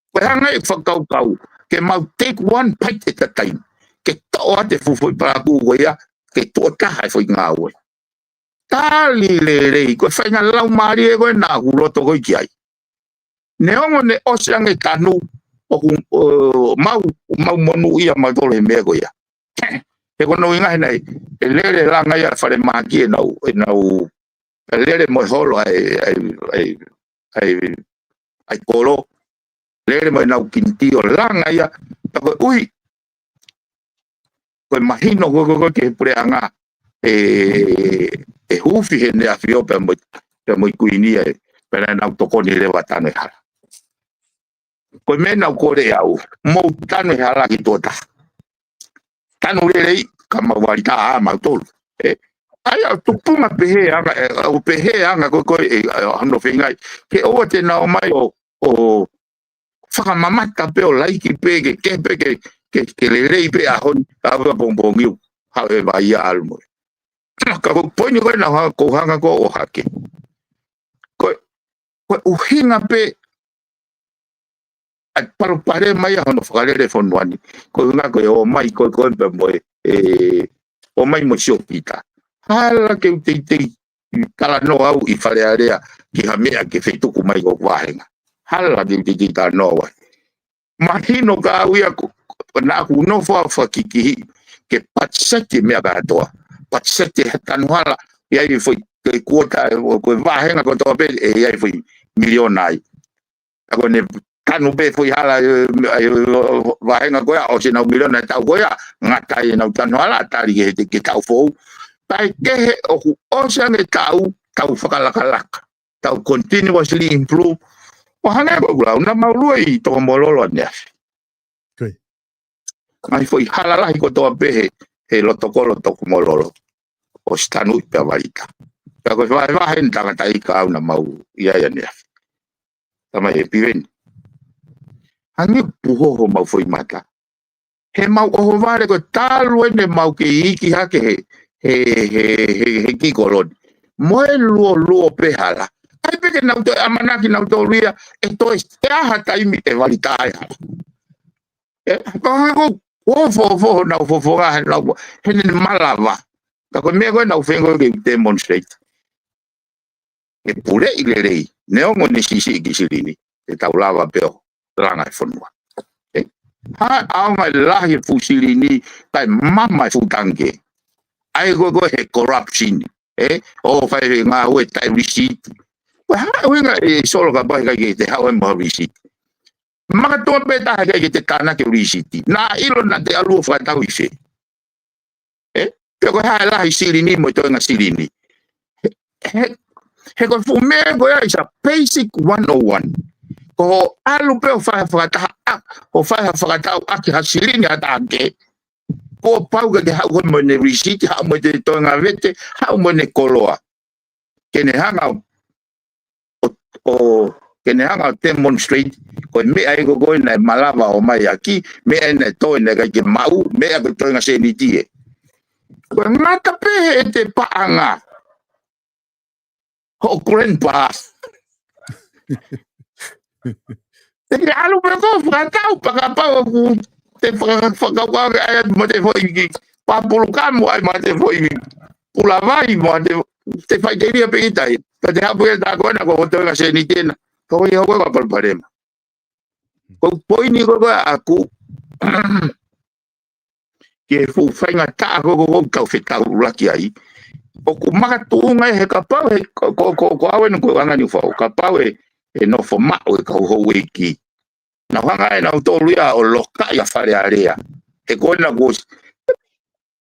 Ko e hanga ʻe he fakakaukau, ke mau take one bite at a time. Ke toʻo atu e fuʻu foʻi palakū ko ia, ke tuʻo taha e foʻi ngāue. Tali lelei, ko e faʻahinga laumālie ko ē naʻa ku loto ko ē ki ai. Neongo ne ʻosi ange tanu, ʻoku, ʻo, mau, mau monūʻia mautolu he meʻa ko ia. He ko hono ʻuhinga he naʻe, ʻe lele langa ia falemahaki ʻenau, ʻenau, ʻe lele mo e holo ʻa e, ʻa e, ʻa e, ʻa e, ʻa e kolo, lele mo ʻenau kinitī ʻo langa ia, ka koeʻuhi ko e mahino ko ē, ko ē, ko ē ki he puleʻanga, ʻe, ʻe huufi ʻe heʻene ʻafio pea mo, pea mo e kuini ē, pea naʻa nau tokoni leva tanu e hala. Ko e meʻa naʻa ku kole au, mou tanu e hala ki tuʻa taha. Tanu lelei, ka mau valitaʻa mautolu. ʻE, ʻa ia ʻoku tupunga pehē anga, ʻe, ʻoku pehē anga ko ē, ko ē, ʻe, ʻa, hono feinga ai. Ke ʻoua te nau ō mai ʻo, ʻo fakamamata pē ʻo laiki pē ke, ke pē ke, ke, ke lelei pē ʻaho ni, ʻaho pongipongi ʻo haʻu e vai ia ʻalu mo ia. Ka ko e poini ko ē naʻa ku hanga ko ē ʻo ʻohake. Ko e, ko e ʻuhinga pē ʻa e palopalema ia hono fakalele fonua ni. Ko e ʻuhinga ko e ō mai ko ē, ko ē pea mo e, ʻe, ō mai mo e siopita. Hala ke u teitei talanoa au ʻi Fale Alea ki ha meʻa ke fetuku mai ko ʻeku vāhenga. Hala ke u teitei talanoa au ai. Mahino kia au ia ko, naʻa ku nofo au ʻo fakakikihi ke patiseti e meʻa kātoa. Patiseti e tanu hala, ʻi ai e foʻi, ko e kuota, ko e vāhenga kotoa pē, ʻe ʻi ai e foʻi miliona ai. Ka ko ʻene tanu pē foʻi hala, ʻe, ʻe, vāhenga ko ia, ʻosi ʻenau miliona he taʻu ko ia, ngata ai ʻenau tanu hala, tali ki he, ki he taʻu foʻou. Kae kehe ʻoku ʻosi ange taʻu, tau fakalakalaka, tau continuously improve. ʻO hangē ko ʻeku lau, naʻa mau lue ʻi Tokomololo ʻaneafi. Great. Ngaahi foʻi hala lahi kotoa pē he, he loto kolo Tokomololo. ʻOsi tanu ʻi pea valita. Pea ko e vahevahe ʻe he tangataʻeiki au naʻa mau ʻi ai ʻaneafi. Tamai he piveni. Hangē puhoho homau foʻi mata. He mau ʻohovale ko e talu eni ʻemau kei iiki hake he, he, he, he, he kiʻi kolo ni. Mo e luoluo pē hala. ʻAi pē ke nau toe ʻamanaki nautolu ia, ʻe toe ʻi ai ha taimi ʻe valitaʻa e hala. ʻE, ka hangē ko e fofoho, nau fofonga, he nau, he ne malava. Ka ko e meʻa ko ē naʻa ku feinga ke demonstrate. ʻE puleʻi lelei, neongo ʻene siʻisiʻi e kiʻi silini, te tau lava pē ʻo langa e fonua. ʻE, ha ʻaonga e lahi e fuʻu silini, kae mama e fuʻu tangikē. ʻAi ko ē ko ē he corruption. ʻE, ʻo fai e ngāue taʻe receipt. Ko e hā e ʻuhinga ē Solo kapau ʻe ʻikai ke te haʻu mo ha receipt. Makatuʻunga pē taha ke, ke te tānaki ʻo lisiti. Naʻa ʻilo naʻa te ʻalu ʻo fakatau ʻi fē. ʻE? Pea ko e hā e lahi silini mo e toenga silini. He, he, he ko e fuʻu meʻa ko ia is a basic one oh one. Ko hoʻo ʻalu pē ʻo fai ha fakataha, ʻa, ʻo fai ha fakatau ʻaki ha silini ʻa taha kehe. Kuo pau ke ke haʻu koe mo ʻene lisiti, haʻu mo ʻene toenga vete, haʻu mo ʻene koloa. Ke ne hanga ʻo, ʻo, ʻo, ke ne hanga ʻo demonstrate, ko e meʻa ē ko ē naʻe malava ʻo ʻomai ʻaki, meʻa ē naʻe toe naʻe ʻikai ke maʻu, meʻa ko e toenga sēniti ē. Ko e ngata pē heʻete paʻanga hoʻo grandpa. Te ke ʻalu pē koe ʻo fakatau, pea kapau ʻoku te faka-, fakakaukau ke ʻai atu mo te foʻi ki papulu kamu, ʻai mo te foʻi pula vai, mo te, te faʻiteliha pē ʻi tai. Pea te haʻu pē ke tā ko ena ko e toenga sēniti ena. Ka ko ia ko e palopalema. Ko e poini ko ē ʻaʻaku, ki he fuʻu faingataʻa ko ē ʻoku tau fetaulaki ai. ʻOku makatuʻunga he kapau he ko, ko, ko, ko au ena ko e anga ni fau. Kapau ʻe, ʻe nofo maʻu e kau houʻeiki. Naʻa nau hanga ʻe nautolu ia ʻo lokaʻi ʻa Fale Alea. He ko ena kuo ʻosi.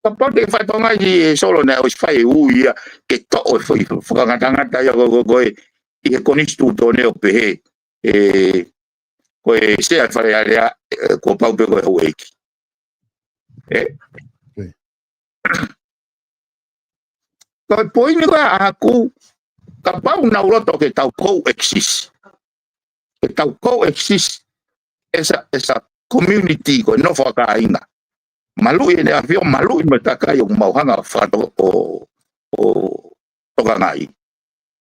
Kapau te ke fakatokangaʻi ʻe Solo naʻe ʻosi fai e ui ia ke toʻo e foʻi fakangatangata ia ko, ko, ko ē ʻi he konisitūtone ʻo pehē. ʻE, ko e sea Fale Alea, ʻe, kuo pau pē ko e houʻeiki. ʻE? ʻOi. Ko e poini ko ē ʻaʻaku, kapau naʻa nau loto ke tau coexist. Ke tau coexist as a, as a community ko e nofo ʻa kāinga. Maluʻi ʻEne ʻAfio, maluʻi mo e kakai ʻoku mau hanga ʻo fakato-, ʻo, ʻo tokangaʻi.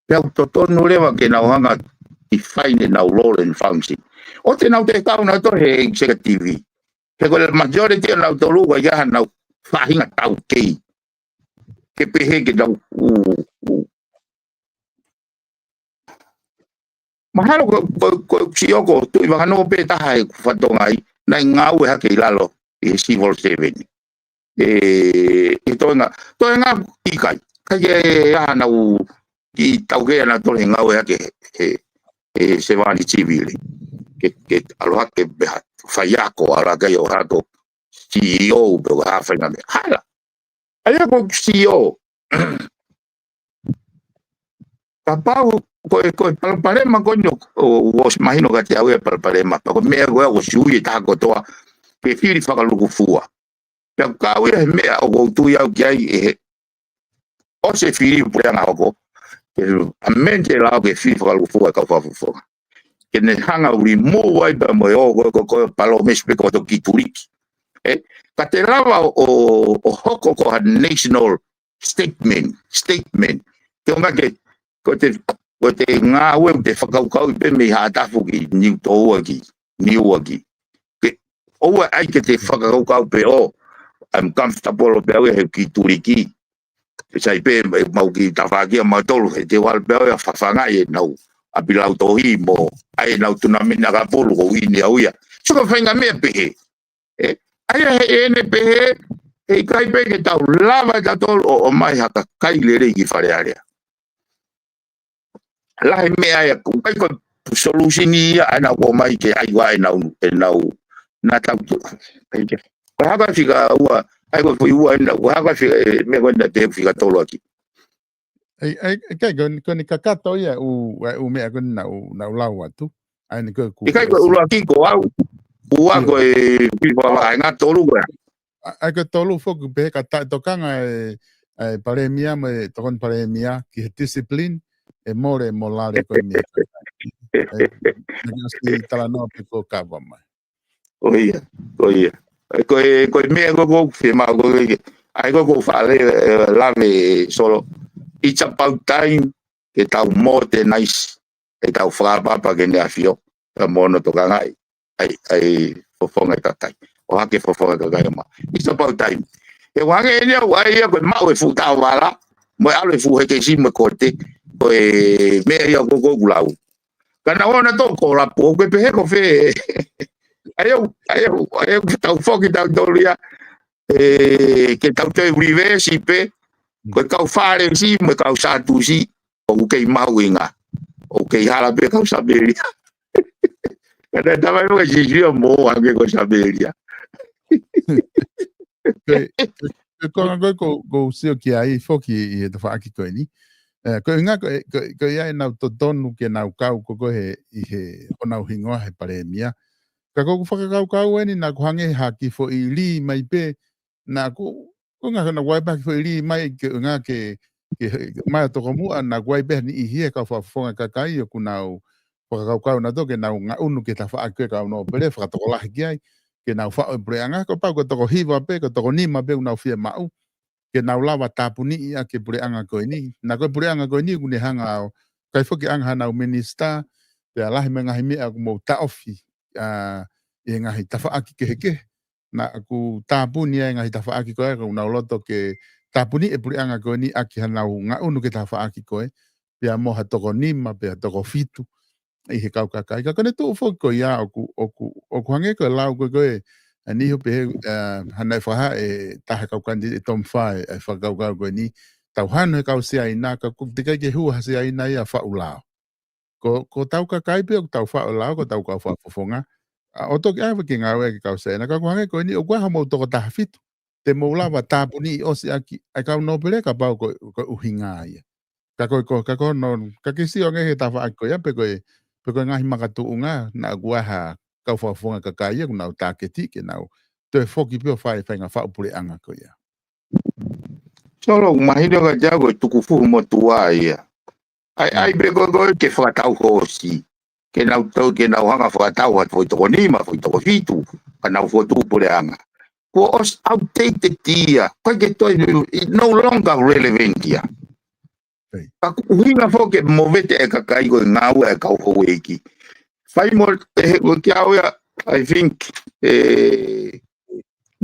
Pea ʻoku totonu leva ke nau hanga ʻo define ʻenau role and function. ʻOua te nau toe kau nautolu he executive. He ko e majority ʻo nautolu ʻoku ʻikai ke ʻi ai haʻanau faʻahinga taukei. Ke pehē ke nau, ʻū, ʻū. Mahalo ko, ko, ko e sio ko Tuʻivakanō pē taha ʻeku fakatokangaʻi, naʻe ngāue hake ʻi lalo ʻi he civil servant. ʻE, ʻe toenga, toenga ʻikai. ʻIkai ke ʻi ai haʻanau kiʻi taukei ʻanautolu he ngāue hake he, he, he sevāniti sivile. Ke, ke ʻalu hake pē ha faiako, ʻalu hake ʻo hako C E O pe ko ha faʻahinga meʻa. Hala. ʻA ia ko e C E O. Kapau ko e, ko e palopalema ko eni ʻo, ʻo, ʻosi mahino kiate au e palopalema. Pea ko e meʻa ko ē ʻosi ui e taha kotoa ke fili fakalūkufua. Pea ʻoku kau ia he meʻa ʻoku ou tui au ki ai ʻe he ʻosi e fili puleʻanga hoko. Ke amend e lao ke fili fakalūkufua e kau fakafofonga. Ke ne hanga ʻo remove ai pea mo e ō ko, ko, ko e palōmesi pē ko e toki tuliki. ʻE, ka te lava ʻo, ʻo, ʻo hoko ko ha national statement, statement. Ke ʻuhinga ke, ko e te, ko e te ngāue ʻoku te fakakaukauʻi pē mei Haʻatafu ki Niutōua ki, Niua ki. Ke, ʻoua ʻai ke te fakakaukau pē ʻo, I'm comfortable pē au ia he kiʻi tuliki. Ke sai pē, ʻe mau kiʻi tafaʻaki ʻa mautolu, he te u ʻalu pē au ia ʻo fafangaʻi ʻenau ʻapi lautohi mo, ʻai ʻenau tunamina kapulu ko ʻeni au ia. So ko e faʻahinga meʻa pehē. ʻE, ʻa ia he ʻene pehē, he ʻikai pē ke tau lava ʻe tautolu ʻo, ʻomai ha kakai lelei ki Fale Alea. Lahi meʻa ia, ʻoku ʻikai ko e solution ia ʻa ʻenau ʻomai ke ʻai ʻa ʻenau, ʻenau, naʻa tau tu. Ko e hā e fika ua, ʻai ko e foʻi ua ʻenau, ko e hā e fika, ʻe, meʻa ko ena te u fika tolu ʻaki. ʻAi, ʻai, ʻikai, ko, ko ʻene kakato ia ʻū, ʻū meʻa ko ena naʻa ku, naʻa ku lau atu. ʻAi, ʻene ko e ku-, ʻikai ko e ʻuluaki ko au. Ua ko e pipa vaenga, tolu ko e. ʻAi, ko e tolu foki pē ka taʻetokanga e, e palēmia mo e tokoni palēmia ki he discipline, ʻe mole mo lale ko e meʻa. ʻAi, ʻai, ʻasi talanoa pē ko kava mai. Ko ia, ko ia. ʻAi, ko e, ko e meʻa ko ē ʻoku ou fiemaʻu ko ē ke, ʻai ko ē ʻoku ou faʻa lave, ʻe, lave Solo. It's about time ke tau modernize ʻetau fakaʻapaʻapa ki heʻene ʻAfio, pea mo hono tokangaʻi ʻa e, ʻa e fofonga e kakai. ʻO hake fofonga e kakai ʻo maʻu. It's about time. ʻE ʻuhinga ʻeni ʻoku ʻai ia ko e maʻu e fuʻu taʻovala, mo e ʻalu e fuʻu hekesi mo e kote, ko e meʻa ia ko ē ʻoku ou lau. Ka naʻa ʻoua naʻa tō kolapu, ʻoku ke pehē ko fē. ʻAi ʻoku, ʻai ʻoku, ʻai ʻoku tau foki tautolu ia, ʻe, ke tau toe reverse pē, ko e kau Fālesi mo e kau Sātusi, ʻoku kei mahuʻinga, ʻoku kei hala pē kau Samēlia. Ka naʻe tala mai ke Sīsū ia mo hangē ko Samēlia. Ko e, ko e konga ko ē ʻoku, ʻoku ou sio ki ai foki ʻi he tafaʻaki ko eni. Ē, ko e ʻuhinga ko e, ko e, ko ia ʻenau totonu ke nau kau ko ē he, ʻi he, ʻo nau hingoa he palēmia. Ka ko ʻeku fakakaukau eni naʻa ku hangē ha kiʻi foʻi lī mai pē, naʻa ku, ko e ʻuhinga naʻa ku ʻai pē ha kiʻi foʻi lī mai ke, ʻuhinga ke, ke, mai ʻa toko muʻa naʻa ku ʻai pē ha niʻihi he kau fakafofonga kakai ʻoku nau fakakaukau nautolu ke nau ngaʻunu ki he tafaʻaki ko ē kau nōpele, fakatokolahi ki ai, ke nau faʻu e puleʻanga, kapau ko e toko hiva pē, ko e toko nima pē ʻoku nau fiemaʻu, ke nau lava tāpuniʻi ʻaki e puleʻanga ko eni. Naʻa ko e puleʻanga ko eni ʻoku ne hanga ʻo, ʻikai foki ʻanga hanau minisitā, pea lahi mo e ngaahi meʻa ʻoku mou taʻofi, ʻa, ʻi he ngaahi tafaʻaki kehekehe. Naʻa ku tāpuni ai e ngaahi tafaʻaki ko ē, ʻoku nau loto ke tāpuniʻi e puleʻanga ko eni ʻaki hanau ngaʻunu ki he tafaʻaki ko ē, pea mo ha toko nima, pea toko fitu ʻi he kau kakai. Ka ko ʻene tuʻu foki ko ia ʻoku, ʻoku, ʻoku hangē ko e lau ko ē ko ē, ʻa Niho pehē, ē, hana e faha e taha kau kani e Tom Fai, e fakakaukau ko eni, tau hanu he kau Siaina, ka ʻoku teʻeki ai ke hū ha Siaina ia faʻu lao. Ko, ko hotau kakai pē ʻoku tau faʻu lao, ko hotau kau fakafofonga. ʻA, ʻo toki ʻave ke ngāue ki he kau Siaina, ka ʻoku hangē ko eni, ʻoku ʻi ai haʻamou toko taha fitu. Te mou lava tāpuniʻi ʻosi ʻaki, ʻa e kau nōpele kapau ko, ko e ʻuhinga ia. Ka ko, ko, ka ko hono, ka ke sio ange he tafaʻaki ko ia, pe ko e, pe ko e ngaahi makatuʻunga, naʻa ʻoku ʻi ai ha kau fakafofonga kakai ia, ʻoku nau tāketi, ke nau toe foki pē ʻo fai, fai ngaahi faʻu puleʻanga ko ia. Solo, mahino ka te au ko e tukufuhu motuʻa ia. ʻAi, ʻai pē ko, ko e ke fakatau hoosi. Ke nau tau, ke nau hanga fakatau ha foʻi toko nima, foʻi toko fitu, ka nau fokotuʻu puleʻanga. Kuo ʻosi outdated ia, ʻikai ke toe, it no longer relevant ia. Ka ʻoku ʻuhinga foki ke movete e kakai ko e ngāue e kau houʻeiki. Fai mo, ʻe, he, ko kia oia, I think, ʻe,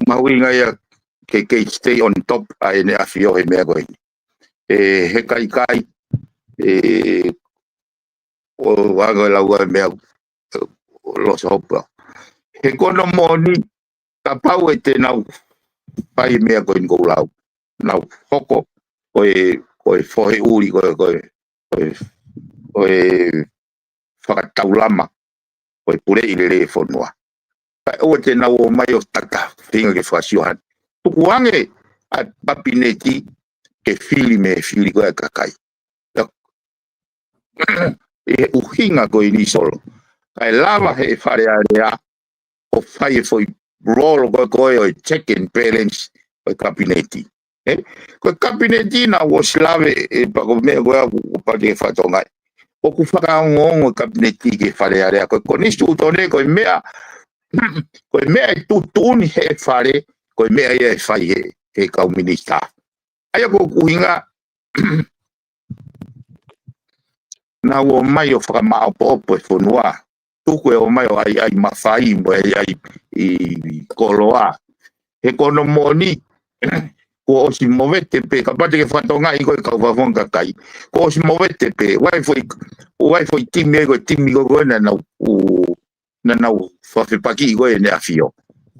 mahuʻinga ia ke, ke stay on top ʻa ʻEne ʻAfio he meʻa ko eni. ʻE, he kaikai, ʻe, ʻo anga lau ʻa e meʻa, ʻe, ʻo losa hopa. He ko hono moʻoni, kapau ʻe te nau fai meʻa ko eni ʻoku ou lau. Nau hoko, ko e, ko e fohe ʻuli, ko e, ko e, ko e, ko e fakataulama, ko e puleʻi lelei e fonua. Kae ʻoua te nau ō mai ʻo tata, feinga ke fakasiohani. Tuku ange ʻa e kapineti ke fili mei he fili ko ē ʻa e kakai. ʻI he ʻuhinga ko eni Solo. Kae lava he Fale Alea, ʻo fai e foʻi rolo ko ē ko ē ʻo e check and balance ʻo e kapineti. ʻE? Ko e kapineti naʻa ku ʻosi lave ʻe pea ko e meʻa ko ē ʻoku, ʻoku pau ke fakatonga ai. ʻOku fakaongoongo e kapineti ki he Fale Alea. Ko e konisitūtone, ko e meʻa, ko e meʻa ʻe tuʻutuʻuni he fale, ko e meʻa ia ʻe fai he, he kau minisitā. ʻA ia ko ʻeku ʻuhinga, naʻa ku ō mai ʻo fakamaʻopoʻopo e fonua. Tuku e ō mai ʻo ʻai, ʻai mafai mo e ʻai, ʻai koloa. He ko hono moʻoni, kuo ʻosi movete pē, kapau te ke fakatonga ʻi ko e kau fakafofonga kakai. Kuo ʻosi movete pē, ʻoku ʻi ai foʻi, ʻoku ʻi ai foʻi timi ʻe ko e timi ko ē ko ē naʻa nau, ʻū, naʻa nau fakafepakiʻi ko ē ʻEne ʻAfio.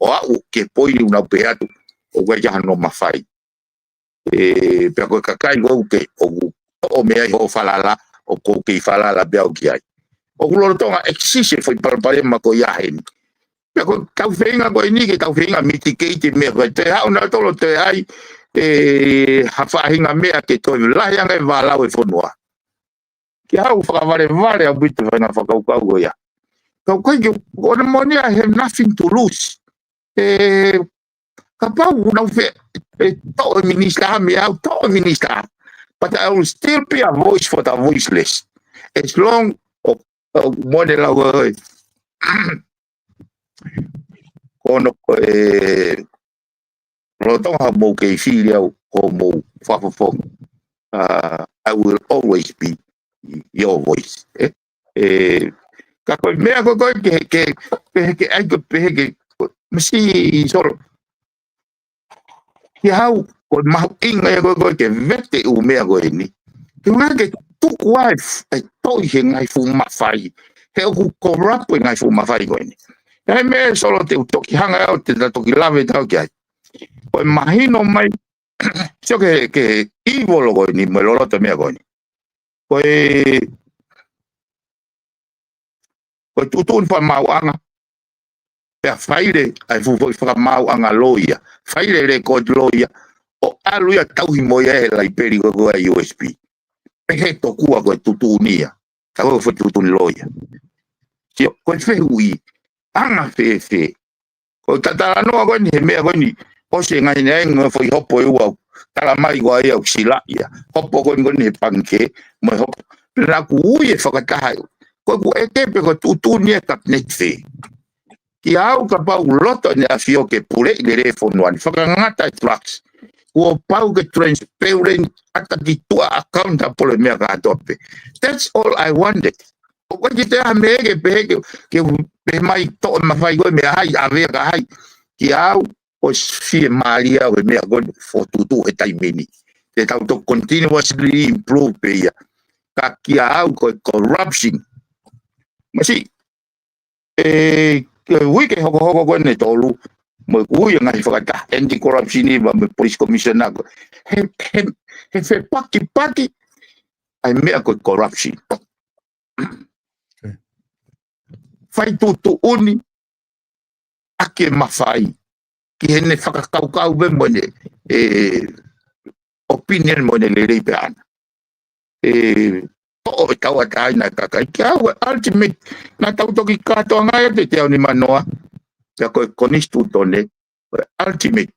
ʻO aʻu ki he poini ʻoku nau pehē atu, ʻoku ʻikai ke ʻi ai hano mafai. ʻE, pea ko e kakai ko ē ʻoku ke, ʻoku toʻo mei ai hoʻo falala, ʻoku ke falala pē au ki ai. ʻOku lolotonga exist e foʻi palopalema ko ia heni. Pea ko ʻetau feinga ko eni ke tau feinga mitigate e meʻa ko ē, te haʻu nautolu ʻo toe ʻai, ʻe, ha faʻahinga meʻa ke toe lahi ange e vālau e fonua. Ke haʻu fakavalevale ʻaupito e faʻahinga fakakaukau ko ia. Ka ʻoku ʻikai ke, ko hono moʻoni I have nothing to lose. ʻE, kapau ʻoku nau fie, ʻe, toʻo e minisitā mei au, toʻo e minisitā. But I will still be a voice for the voiceless. As long, ʻo, ʻo, moʻoni e lau ʻe, ko hono, ʻe, lolotonga mou kei fili au ko hoʻomou fakafofonga. Uh, I will always be your voice. ʻE, ʻe, ka ko e meʻa ko ē ko ē ke, ke, pehē ke ʻai ko e, pehē ke, ko, masi Solo. Ke haʻu, ko e mahuʻinga ia ko ē ko ē ke vete e ʻū meʻa ko eni. Ke ʻuhinga ke tuku ai, ʻe toʻo e ngaahi fuʻu mafai. He ʻoku corrupt e ngaahi fuʻu mafai ko eni. ʻA ia meʻa Solo te u toki hanga au te ta toki lave atu ki ai. Ko e mahino mai, sio ki he, ki he evil ko eni, mo e loloto e meʻa ko eni. Ko e, Ko e tuʻutuʻuni fakamaauʻanga, pea faile ai fuʻu foʻi fakamaauʻanga loia, faile lēkooti loia, ʻo ʻalu ia tauhi mo ia he laipeli ko ē ʻa e U S P. Pehē tokua ko e tuʻutuʻuni ia, ka ko e foʻi tuʻutuʻuni loia. Sio, ko e fehuʻi, anga fēfē? Ko e talanoa ko eni he meʻa ko eni, ʻosi e ngaahi neaenga foʻi hopo ʻe ua, talamai ko ia ʻoku silaʻi ia. Hopo ko eni ko eni he pangikē, mo e hopo. Pea naʻa ku ui e fakataha. Ko ʻeku ʻeke pē ko e tuʻutuʻuni e kapineti fē. Kiate au kapau ʻoku loto ʻEne ʻAfio ke puleʻi lelei e fonua ni, fakangata e drugs, kuo pau ke transparent, ʻata ki tuʻa, accountable e meʻa kātoa pē. That's all I wanted. ʻOku ʻikai ke toe ʻi ai ha meʻa ke pehē ke, ke pehē mai toʻo mafai ko e meʻa hai, ʻave ia kia hai. Kiate au, ʻosi fiemālie au he meʻa ko eni, fokotuʻutuʻu he taimi ni. Te tau toki continuously improve pē ia. Ka kiate au ko e corruption. Masiʻi, e, ko e uike hokohoko ko eni ʻe tolu, mo e ui e ngaahi fakataha, anti-corruption ʻi he, mo e police commissioner ko ē. He, he, he fepakipaki ʻa e meʻa ko e corruption. Okay. Fai tuʻutuʻuni ʻaki e mafai, ki heʻene fakakaukau pē mo ʻene, e, opinion mo ʻene lelei pē ʻaʻana. E, toʻo e tauʻatāina e kakai. Kiate au e ultimate, naʻa tau toki kātoanga ia he teau nimanoa, pea ko e konisitūtone, ko e ultimate,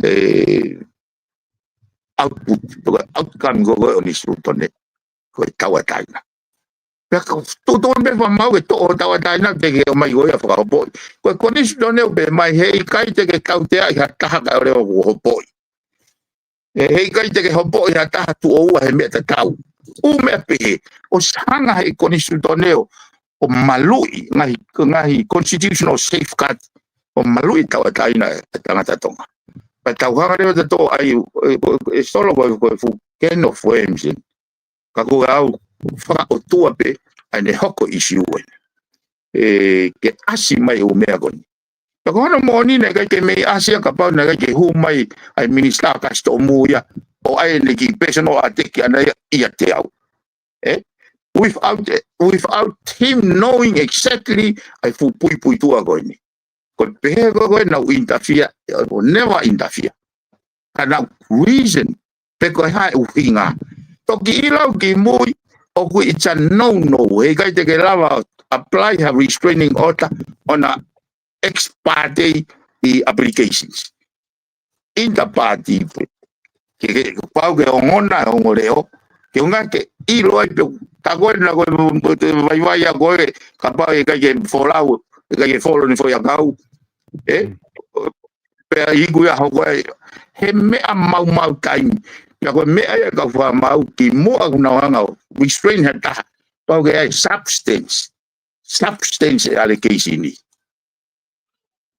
e, output, ko e outcome ko ē ʻo e konisitūtone, ko e tauʻatāina. Pea ko e tuʻutuʻuni pē fakamaau ke toʻo e tauʻatāina, te ke ʻomai ko ia ʻo fakahopoʻi. Ko e konisitūtone ʻoku pehē mai heʻikai te ke tauteaʻi ha taha kae ʻoua ʻe hopoʻi. ʻE, heʻikai te ke hopoʻi ha taha tuʻo ua he meʻa tatau. ʻŪ meʻa pehē, ʻosi hanga he konisitūtone ʻo, ʻo maluʻi, ngaahi, ngaahi constitutional safeguard, ʻo maluʻi e tauʻatāina e tangata Tonga. Pea tau hanga leva ʻo tatau ai, e, e, e solo ko e, ko e fuʻu can of worms eni. Ka ko au fakaʻotua pē, ʻa ʻene hoko ʻi Siueni. E, ke ʻasi mai ʻū meʻa ko eni. Pea ko hono moʻoni naʻe ʻikai ke mei ʻasi ia kapau naʻe ʻikai ke hū mai ʻa e minisitā kasitomu ia, ʻo ʻai ʻene kiʻi personal attack ʻaʻana ia, ʻiate au. E? Without, without him knowing exactly ʻa e fuʻu puipuituʻa ko eni. Ko e pehē ko ē naʻa ku interfere, I will never interfere. Ka naʻa ku reason, pe ko e hā e ʻuhinga. Toki ʻilo au kimui, ʻoku it's a no-no. Heʻikai te ke lava ʻo apply ha restraining order on a ex parte ʻi applications. Inter partes pē. Ke, ke, pau ke ongona, ongo leʻo. Ke ʻuhinga ke ʻilo ai pē, tā ko ē naʻa ko e, ko e vaivai ʻa ko ē, kapau ʻe ʻikai ke folau, ʻe ʻikai ke folo ʻene foʻi ʻakau. E? Pea iku ia hoko ai, he meʻa maumau taimi. Pea ko e meʻa ia kau fakamaau kimuʻa ʻoku nau hanga ʻo restrain ha taha. Pau ke ʻai substance. Substance e allegation ni.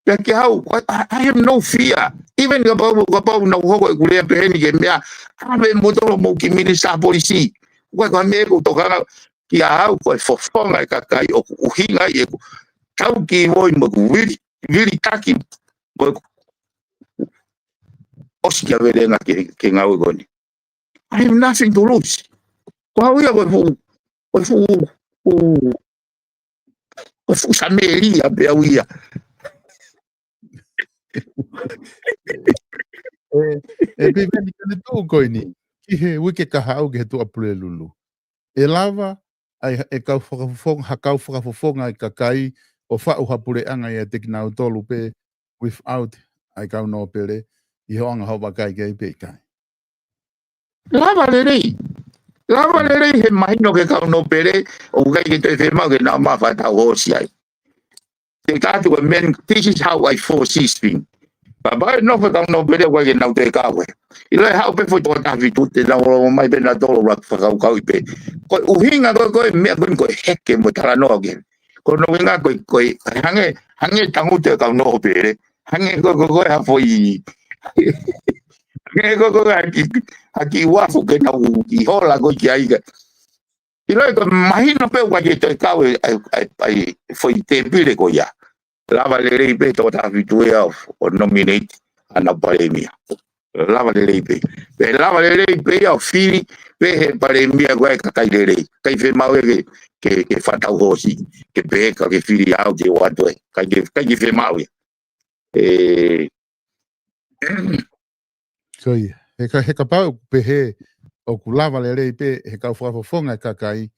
Pea kiate au, I, I, I have no fear. Even kapau, kapau naʻa ku hoko ʻeku lea pehē ni ki he meʻa, ʻave moutolu mo e kiʻi minisitā polisi. Ko e, ko e meʻa ʻoku tokanga kiate au, ko e fofonga e kakai ʻoku ʻuhinga ai ʻeku tauki mo ʻeku vili, vilitaki, mo ʻeku ʻosikiavelenga ki he, ki he ngāue ko eni. I have nothing to lose. Ko au ia ko e fuʻu, ko e fuʻu, fuʻu, ko e fuʻu Samēlia pē au ia. E, e, Piveni, ko ʻene tuʻu ko eni, ki he uike kahaʻu ki he Tuʻapulelulu. ʻE lava, ʻa e, e kau fakafofonga, ha kau fakafofonga e kakai ʻo faʻu ha puleʻanga ʻiate kinautolu pē without ʻa e kau nōpele, ʻi he anga hoʻo vakai ki ai pe ʻikai. Lava lelei. Lava lelei he mahino ki he kau nōpele, ʻoku ʻikai ke toe fiemaʻu ke nau maʻu ha faʻahinga tauhi ai. Te u tala atu ko e meʻa, this is how I foresee things. Kapau ʻe nofo e kau nōpele ʻoku ʻikai ke nau toe kau ai. ʻIlo ʻe haʻu pē foʻi Toketā Fitu te nau ō mai pē nautolu ʻo fakakaukauʻi pē. Ko e ʻuhinga ko ē, ko e meʻa ko eni ko e heke mo e talanoa ke. Ko hono ʻuhinga ko e, ko e hangē, hangē tangutu e kau nōpele. Hangē ko e, ko e, ko e ha foʻi. Hangē ko e, ko e ha kiʻi, ha kiʻi uafu ke nau kiʻi hola ko ē ki ai ka. ʻIlo ʻe ko e mahino pē ʻoku ʻikai ke toe kau e, ʻa e, ʻa e, ʻa e foʻi tēpile ko ia. Lava lelei pē Toketā Fitu ia ʻo, ʻo nominate ʻa e Palēmia. Lava lelei pē. Pea lava lelei pē ia ʻo fili pē he palēmia ko ē kakai lelei. ʻIkai fiemaʻu ia ke, ke, ke fakatau hoosi, ke pehē ka ke fili au ke ʻoatu ē. ʻIkai ke, ʻikai ke fiemaʻu ia. ʻE, Ko ia. He ka, he kapau ʻoku pehē ʻoku lava lelei pē he kau fakafofonga e kakai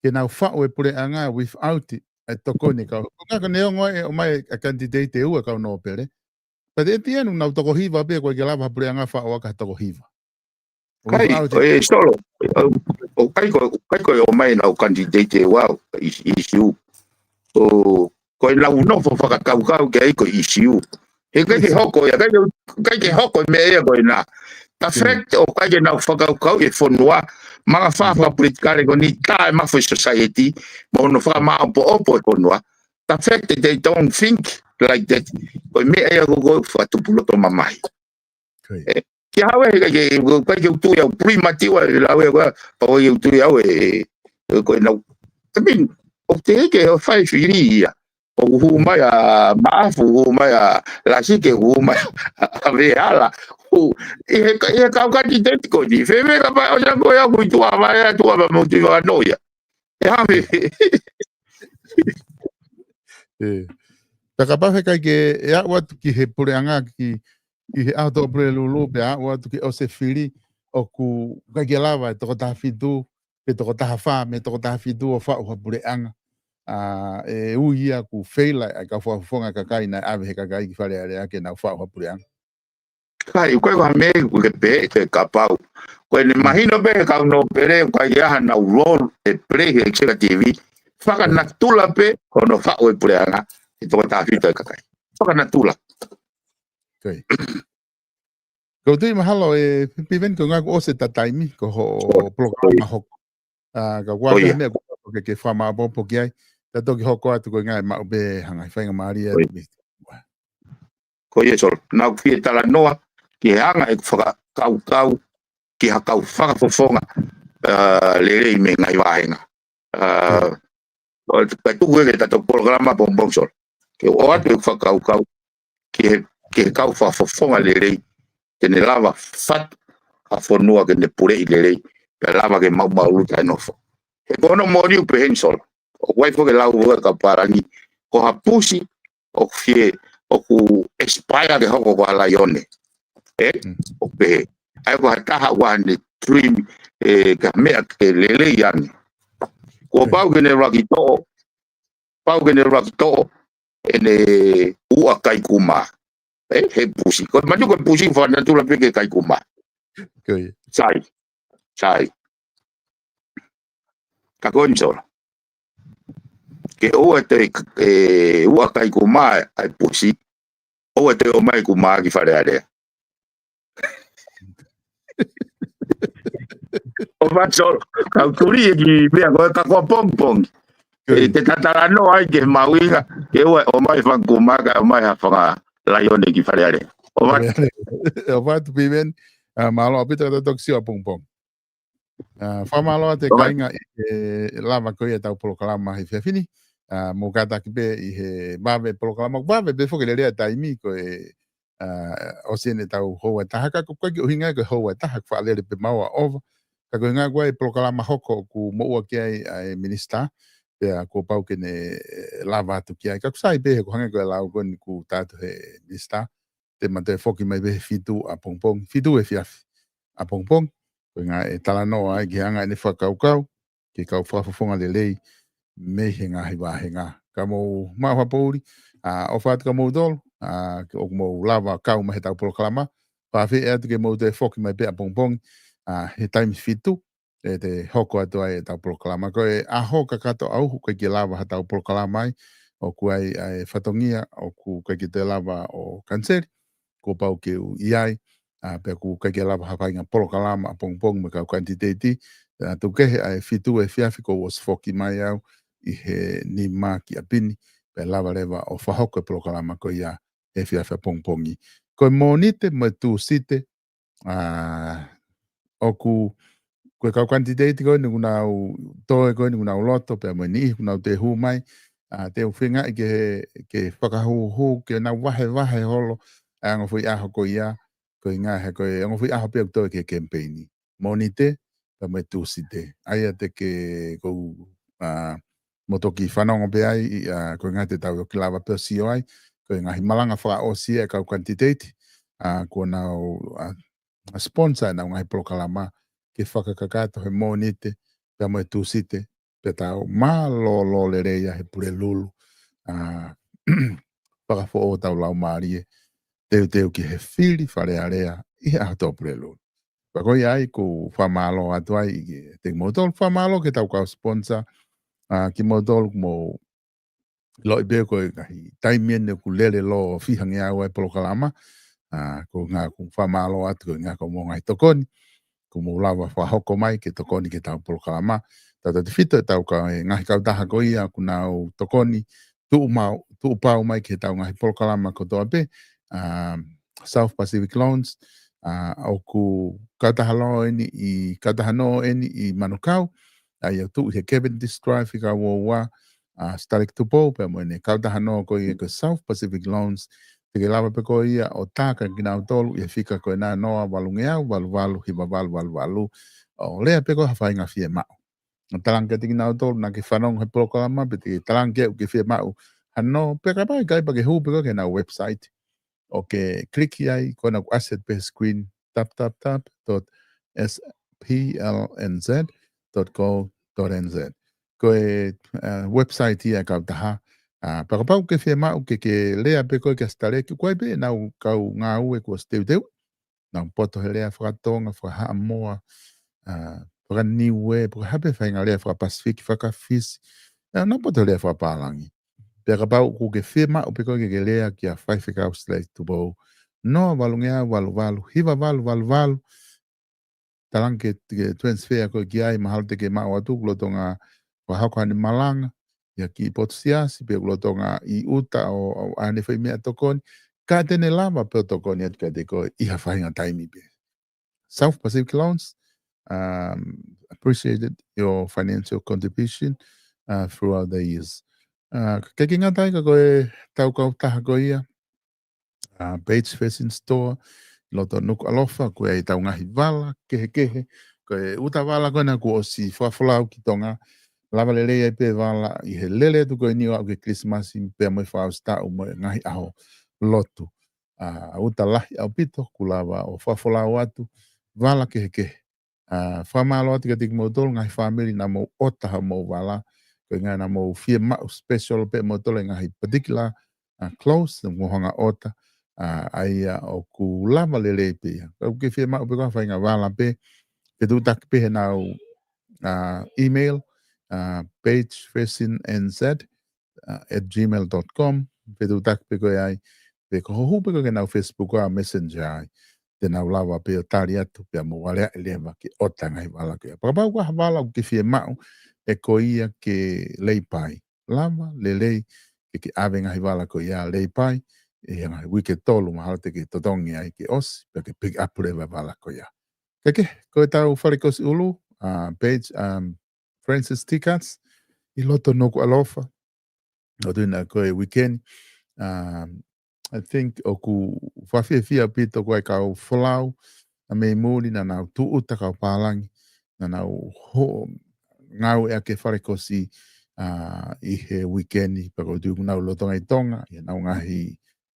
ke nau faʻu e puleʻanga without e tokoni kau. Ko e ngaahi neongo e ʻomai e candidate ʻe ua kau nōpele. But at the end, nau toko hiva pē, ʻoku ʻikai ke lava puleʻanga faʻu ʻaki ha toko hiva. ʻIkai, ʻe Solo, ʻo, ʻikai ko, ʻikai ko e ʻomai ʻenau candidate ʻe ua ʻo ʻi, ʻi Siu. ʻO, ko ʻenau nofo fakakaukau ki ai ko e ʻIsiu. He ʻikai ke hoko ia, ʻikai ke, ʻikai ke hoko e meʻa ia ko ena. The fact ʻoku ʻikai ke nau fakakaukau e fonua, manga fā fakapolitikale ko eni taʻe mafu e society, mo hono fakamāʻopoʻopo e fonua. The fact that they don't think like that, ko e meʻa ia ko ē ʻoku fakatupu loto mamahi. Ko ia. ʻE, kia hawe, ʻikai ke, ʻikai ke u tui au, primati ua, lau e ua, pau ʻikai ke u tui au ē, ē, ko ʻenau. I mean, ʻoku teʻeki ke fai fili ia. ʻOku hū mai ʻa Maʻafu, hū mai ʻa Lasike, hū mai ʻa Veala. Hū, ʻi he, ʻi he kau candidate ko eni, fēfē kapau ʻosi ko ia ʻoku ʻi tuʻa mai, ʻa tuʻa mai mo tui vano ia. ʻE hame. ʻE. Pea kapau he ʻikai ke, ʻe aʻu atu ki he puleʻanga ki, ʻi he ʻaho Tuʻapulelulu pea aʻu atu ke ʻosi e fili ʻoku ʻikai ke lava e toko taha fitu, pe toko taha fā, mei he toko taha fitu ʻo faʻu ha puleʻanga. ʻA, ʻe ui ia ʻoku feila e kau fakafofonga kakai naʻe ʻave he kakai ki Fale Alea ke nau faʻu ha puleʻanga. ʻIkai, ʻoku ʻikai ko ha meʻa ʻoku ke pehē ke kapau. Ko ʻene mahino pē he kau nōpele, ʻoku ʻikai ke ʻi ai hanau role ʻe play he executive, fakanatula pē hono faʻu e puleʻanga, ʻi he toko taha fitu e kakai. Fakanatula. Ko ia. Ko u tui mahalo ē, Piveni, ko e ngaahi kuo ʻosi ʻeta taimi, ko hoʻo polokalama hoko. ʻA, ka ʻoku ʻi ai ha meʻa ʻoku ke, ke fakamāʻopoʻopo ki ai, ta toki hoko atu ko e ngaahi maʻu pē ha ngaahi faingamālie atu. Ko ia Solo, naʻa ku fie talanoa ki he anga ʻeku fakakaukau ki ha kau fakafofonga, ʻa, lelei mei he ngaahi vāhenga. ʻA, ʻo, ka tuku ē ke ta toki polokalama pongipongi Solo. Ke ʻoatu ʻeku fakakaukau ki he, ki he kau fakafofonga lelei, ke ne lava fatu ha fonua ke ne puleʻi lelei, pea lava ke maʻumaʻuluta e nofo. He ko hono moʻoni ʻoku pehē ni Solo. ʻOku ʻi ai foki e lau ʻa e kau pālangi, ko ha pusi ʻoku fie, ʻoku aspire ke hoko ko ha laione. ʻE? ʻOku pehē. ʻA ia ko ha taha ʻoku ʻi ai haʻane dream, ʻe, ki ha meʻa ke lelei ange. Kuo pau ke ne ʻuluaki toʻo, pau ke ne ʻuluaki toʻo ʻene uʻa kaikumā. ʻE, he pusi. Ko e matu ko e pusi fakanatula pē ke kaikumā. Sai. Sai. Ka ko eni Solo. Ke ʻoua te, ʻe, uʻa kaikumā ʻa e pusi, ʻoua te ʻomai kumā ki Fale Alea. ʻO Solo, kau tuli ʻe ki meʻa ko e ka ko pongipongi. ʻE, te ta talanoa ai ki he mahuʻinga, ke ʻoua ʻomai fanga kumā kae ʻomai ha fanga laione ki Fale Alea. ʻO Fale Alea. ʻO Piveni, ʻa, mālō ʻaupito ka ta toki sio ʻapongipongi. ʻA, fakamālō atu e kāinga ʻi he lava ko ia ʻetau polokalama he efiafi ni. ʻA, mou kātaki pē ʻi he vave polokalama, vave pē foki lelei e taimi ko e, ʻa, ʻosi eni ʻetau houa ʻe taha, ka ko e ʻuhinga ko e houa ʻe taha, fakalele pē maua ʻova. Ka ko e ʻuhinga ko e polokalama hoko ʻoku moʻua ki ai ʻa e minisitā, pea kuo pau ke ne, ʻe, lava atu ki ai. Ka ʻoku sai pē he ko e hangē ko e lau ko eni kuo tā atu he minisitā, te ma toe foki mai pē he fitu ʻapongipongi, fitu efiafi ʻapongipongi, ko e ʻuhinga ʻe talanoa ai ki he anga ʻene fakakaukau ki he kau fakafofonga lelei mei he ngaahi vāhenga. Ka mou maʻu ha poʻuli, ʻa, ʻofa atu kia moutolu, ʻa, ke ʻoua mou lava kau mai heʻetau polokalama, fakaafeʻi atu ke mou toe foki mai pē ʻapongipongi, ʻa, he taimi fitu, ʻe te hoko atu ai ʻetau polokalama. Ko e ʻaho kakato ʻauhu ʻoku ʻikai ke lava haʻatau polokalama ai, ʻoku ʻi ai ʻa e fatongia ʻoku ʻikai ke toe lava ʻo kaniseli, kuo pau ke u ʻi ai, ʻa, pea ʻoku ʻikai ke lava ha faʻahinga polokalama ʻapongipongi mo e kau kanititeiti, ʻa, tuku kehe ʻa e fitu efiafi kuo u ʻosi foki mai au ʻi he nima ki ʻapi ni, pea lava leva ʻo fakahoko e polokalama ko ia he efiafi ʻapongipongi. Ko e Mōnite mo e Tūsite, ʻa, ʻoku, ko e kau kanititeiti ko eni ʻoku nau toe ko eni ʻoku nau loto, pea mo e niʻihi ʻoku nau toe hū mai, ʻa, te u feingaʻi ke, ke fakahūhū, ke nau vahevahe holo ʻa e ongo foʻi ʻaho ko ia, Ko e ʻuhinga he ko e ongo foʻi ʻaho pē ʻoku toe ki he kemipeini. Mōnite, pea mo e Tūsite. ʻA ia te ke ʻoku ou, ʻa, mo toki fanongo pē ai, ʻa, ko e ʻuhinga te tau toki lava pē ʻo sio ai, ko e ngaahi malanga fakaʻosi ʻa e kau kanititeiti, ʻa, kuo nau, ʻa, ʻa sponsor ʻenau ngaahi polokalama ke fakakakato he Mōnite, pea mo e Tūsite, pea tau mālōlō lelei ʻa he Pulelulu, ʻa, fakafoʻou hotau laumālie, teuteu ki he fili Fale Alea ʻi he ʻaho Tuʻapulelulu. Pea ko ia ai ʻoku ou fakamālō atu ai ki he, te kimoutolu, fakamālō ki heʻetau kau sponsor, ʻa, kimoutolu ʻoku mou ʻiloʻi pē ko e ngaahi taimi eni ʻoku lele lō fihangeau ai polokalama, ʻa, ko e ʻuhinga ʻoku ou fakamālō atu ko e ʻuhinga ko hoʻomou ngaahi tokoni, ʻoku mou lava fakahoko mai ke tokoni ki heʻetau polokalama. Tautautefito ʻetau ka-, e ngaahi kautaha ko ia ʻoku nau tokoni tuʻu mau-, tuʻu pau mai ki heʻetau ngaahi polokalama kotoa pē, ʻa, South Pacific Loans, ʻa, ʻoku kautaha lō eni ʻi, kautaha nō eni ʻi Manukau, ʻa ia ʻoku tuʻu ʻi he Cavendish Drive ʻi Kauoua, ʻa, Sitaleki Tupou, pea mo ʻene kautaha nō ko ia ko e South Pacific Loans, te ke lava pē ko ia ʻo tā kia kinautolu ʻi he fika ko ena noa valungeau valu valu hiva valu valu valu, ʻo lea pē ko ha faʻahinga fiemaʻu. ʻO talaange kiate kinautolu naʻa ke fanongo he polokalama, pe te ke talaange ʻoku ke fiemaʻu ha nō, pe kapau ʻe ʻikai pea ke hū pē ko ē ki heʻenau website. ʻO ke click ai, ko ena ʻoku ʻasi pē he screen, tap tap tap dot S P L N Z dot co dot N Z. Ko e, ʻa, website ia ʻa e kautaha. ʻA, pea kapau ʻoku ke fiemaʻu ke ke lea pē ko ē kia Sitaleki, ʻoku ʻi ai pē ʻenau kau ngāue kuo ʻosi teuteu. Nau poto he lea fakatonga, fakahaʻamoa, ʻa, fakaniue, pe ko e hā pē faʻahinga lea fakapasifiki, fakafisi. ʻA, nau poto he lea fakapālangi. Pea kapau ʻoku ke fiemaʻu pē ko ē ke ke lea kia Faifekau Sitaleki Tupou, noa valungeau valu valu hiva valu valu valu, talaange ke, ke transfer ko ē ki ai, mahalo te ke maʻu atu ʻoku lolotonga fakahoko haʻane malanga ʻi ha kiʻi potu siasi, pe ʻoku lolotonga ʻi ʻuta ʻo, ʻo ʻai haʻane foʻi meʻatokoni, ka te ne lava pē ʻo tokoni atu kiate koe ʻi ha faʻahinga taimi pē. South Pacific Loans, um, appreciated your financial contribution, uh, throughout the years. Uh, ʻikai ke ngata ai ka ko ʻetau kautaha ko ia, ʻa, Page Fashion Store, ʻi loto Nukuʻalofa, ko e ʻi ai ʻetau ngaahi vala kehekehe, ko e uta vala ko ena kuo ʻosi fakafolau ki Tonga, lava lelei ai pē vala ʻi he lele atu ko eni ʻo aʻu ki he Kilisimasi, pea mo e fakaʻosi taʻu mo e ngaahi ʻaho lotu. ʻA, uta lahi ʻaupito, kuo lava ʻo fakafolau atu, vala kehekehe. ʻA, fakamālō atu kiate kimoutolu, ngaahi fāmili naʻa mou ʻota haʻamou vala, ko e ʻuhinga naʻa mou fiemaʻu special pē moutolu e ngaahi particular, ʻa, clothes, mo hanga ʻota, ʻa, ʻa ia ʻoku lava lelei pē ia. Ka ʻoku ke fiemaʻu pē ko ha faʻahinga vala pē, fetuʻutaki pē heʻenau, ʻa, email, ʻa, page fashion N Z, ʻa, at gmail dot com, fetuʻutaki pē ko ē ai, pe ko hoʻo hū pē ko ē ki heʻenau Facebook ʻa Messenger ai, te nau lava pē ʻo tali atu pea mo valeaʻi leva ke ʻota e ngaahi vala ko ia. Pea kapau ko ha vala ʻoku ke fiemaʻu ʻe koe ia ke Leipai, lava lelei ke ke ʻave e ngaahi vala ko ia Leipai, ʻi he ngaahi uike ʻe tolu mahalo te ke totongi ai ke ʻosi, pea ke pick up leva e vala ko ia. Ka ke, ko ʻetau fale kosi ʻulu, ʻa, Page, um, Francis Tikas, ʻi loto Nukuʻalofa, ʻo tuʻu ena ko e weekend. Um, I think ʻoku fakafiefia ʻaupito ko e kau folau, ʻa, mei muli naʻa nau tūʻuta kau pālangi, naʻa nau ho-, ngāueʻaki e fale kosi, ʻa, ʻi he weekend, pea ʻoku ou tui ʻoku nau lolotonga ʻi Tonga, ʻi heʻenau ngaahi,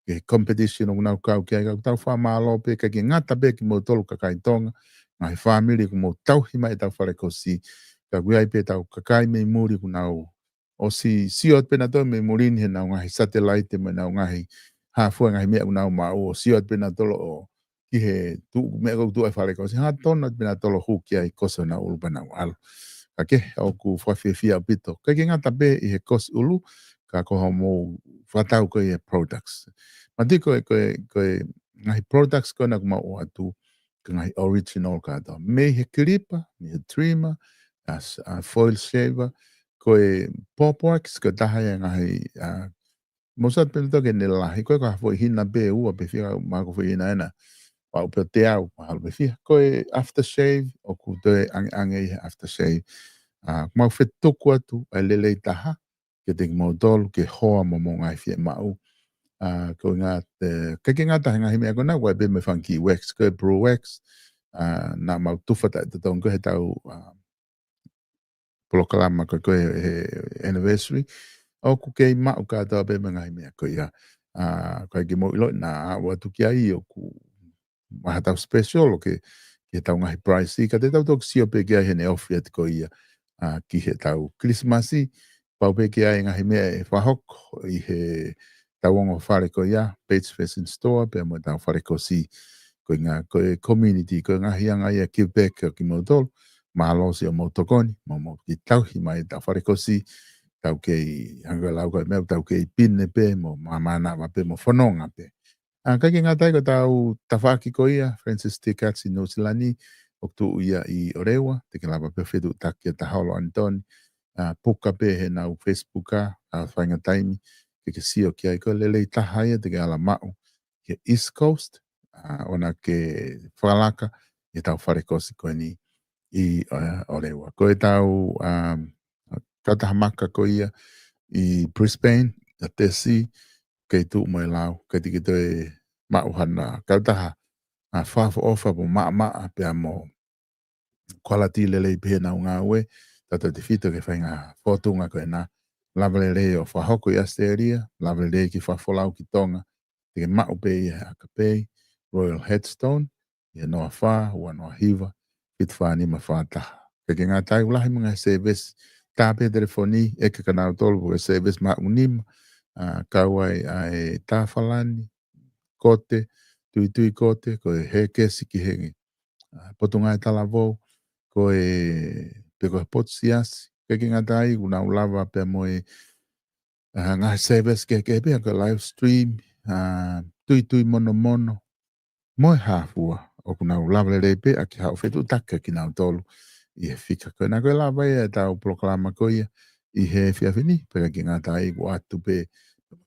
e competition ʻoku nau kau ki ai, ka ʻoku tau fakamālō pē, ʻikai ke ngata pē kimoutolu kakai Tonga, ngaahi fāmili ʻoku mou tauhi mai ʻetau fale kosi, ka ʻoku ʻi ai pē ʻetau kakai mei muli ʻoku nau ʻosi sio atu pē nautolu mei muli ni heʻenau ngaahi satelaite mo ʻenau ngaahi hā fua e ngaahi meʻa ʻoku nau maʻu ʻo sio atu pē nautolu ʻo ki he tuʻu meʻa ʻoku tuʻu ai e fale kosi. Hangatonu atu pē nautolu ʻo hū ki ai, kosi honau ʻulu pea nau ʻalu. Ka ke, ʻoku fakafiefia ʻaupito. ʻIkai ke ngata pē ʻi he kosi ʻulu, ka ko hoʻomou fakatau ko ē e products. Mati ko e, ko e, ko e ngaahi products ko ena ʻoku mau ʻoatu, ko e ngaahi original kātoa. Mei he kilipa, mei he trimmer, ʻa, ʻa, foil shaver, ko e pop wax, ko e taha ia e ngaahi, ʻa, mou sio atu pē nautolu ki heʻene lahi, ko e ko ha foʻi hina pē ʻe ua pe fiha, mahalo ko e foʻi hina ena, ʻo aʻu pē ʻo teau, mahalo pe fiha. Ko e aftershave, ʻoku toe ʻangeʻange ʻi he aftershave. ʻA, mau fetuku atu ʻa e lelei taha kiate kimoutolu ke hoa mo hoʻomou ngaahi fiemaʻu. ʻA, ko e ngā, ʻikai ke ngata he ngaahi meʻa ko ena, ʻoku ʻi ai pē mo e fanga kiʻi wax, ko e Pro Wax, ʻa, naʻa mau tufa taʻetotongi ko ē heʻetau, ʻa, polokalama ko ē he anniversary. ʻOku kei maʻu kātoa pē mo e ngaahi meʻa ko ia. ʻA, ʻikai ke mou ʻilo naʻa ʻoatu ki ai ʻoku ʻi ai haʻatau special ʻo ke, ki heʻetau ngaahi price. Ka te tau toki sio pē ki ai heʻene ofi atu ko ia, ʻa, ki heʻetau Kilisimasi, pau pē ke ʻi ai e ngaahi meʻa ʻe fakahoko ʻi heʻetau ongo fale ko ia, Bates Fashion Store, pea mo ʻetau fale kosi, ko e ngā, ko e community, ko e ngaahi anga ia give back ʻo kimoutolu, mālō siʻomou tokoni, mo mou kiʻi tauhi mai ʻetau fale kosi, tau kei, hangē ko e lau ko e meʻa, tau kei pine pē, mo mānava pē, mo fononga pē. ʻA, ʻikai ke ngata ai ko ʻetau tafaʻaki ko ia, Francis Tikats ʻi Nuʻu Sila ni, ʻoku tuʻu ia ʻi ʻOreua, te ke lava pē ʻo fetuʻutaki ʻa Taholo ʻAnitoni, ʻa, puka pē heʻenau Facebook, ʻa, faingataimi, ke ke sio ki ai ko e lelei taha ia te ke ala maʻu ki he East Coast, ʻa, ʻoua naʻa ke fakalaka ʻi heʻetau fale kosi ko eni ʻi, ʻa, ʻOreua. Ko ʻetau, ʻa, kautaha maka ko ia ʻi Brisbane, ʻa Tesi, kei tuʻu mo e lau, kei tiki toe maʻu hana, kautaha, ʻa, fakaʻofoʻofa mo maʻamaʻa pea mo quality lelei pē heʻenau ngāue, tautautefito ki he faʻahinga fōtunga ko ena, lava lelei ʻo fakahoko ʻi ʻAositelēlia, lava lelei ke fakafolau ki Tonga, te ke maʻu pē ia he ʻAkapei, Royal Headstone, ʻi he noa fā, ua noa hiva, fitu fā nima fā taha. ʻIkai ke ngata ai ʻoku lahi mo e ngaahi service, tā pē telefoni, ʻeke kia nautolu, ko e service maʻunima, ʻa, kau ai ʻa e tā falani, kote, tuitui kote, ko e hēkesi ki he, ʻa, Potungāue Talavou, ko e, pe ko e potu siasi, ʻikai ke ngata ai, ʻoku nau lava pē mo e, ʻa, ngaahi service kehekehe pē, ko e live stream, ʻa, tuitui monomono, mo e hā fua, ʻoku nau lava lelei pē ʻa ke haʻu ʻo fetuʻutaki kia kinautolu ʻi he fika ko ena. Ko e lava ia ʻetau polokalama ko ia ʻi he efiafi ni, pea ʻikai ke ngata ai, ʻoatu pē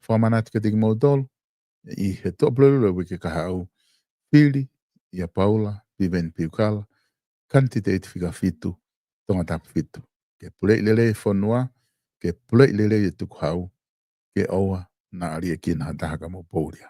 fakamanatu kiate kimoutolu, ʻi he Tuʻapulelulu ʻo e uike kahaʻu, fili ʻia Paula Piveni Piukala, kanititeiti fika fitu, Tongatapu fitu. Ke puleʻi lelei e fonua, ke puleʻi lelei e tukuhau, ke ʻoua naʻa liʻekina ha taha ka mou poulia.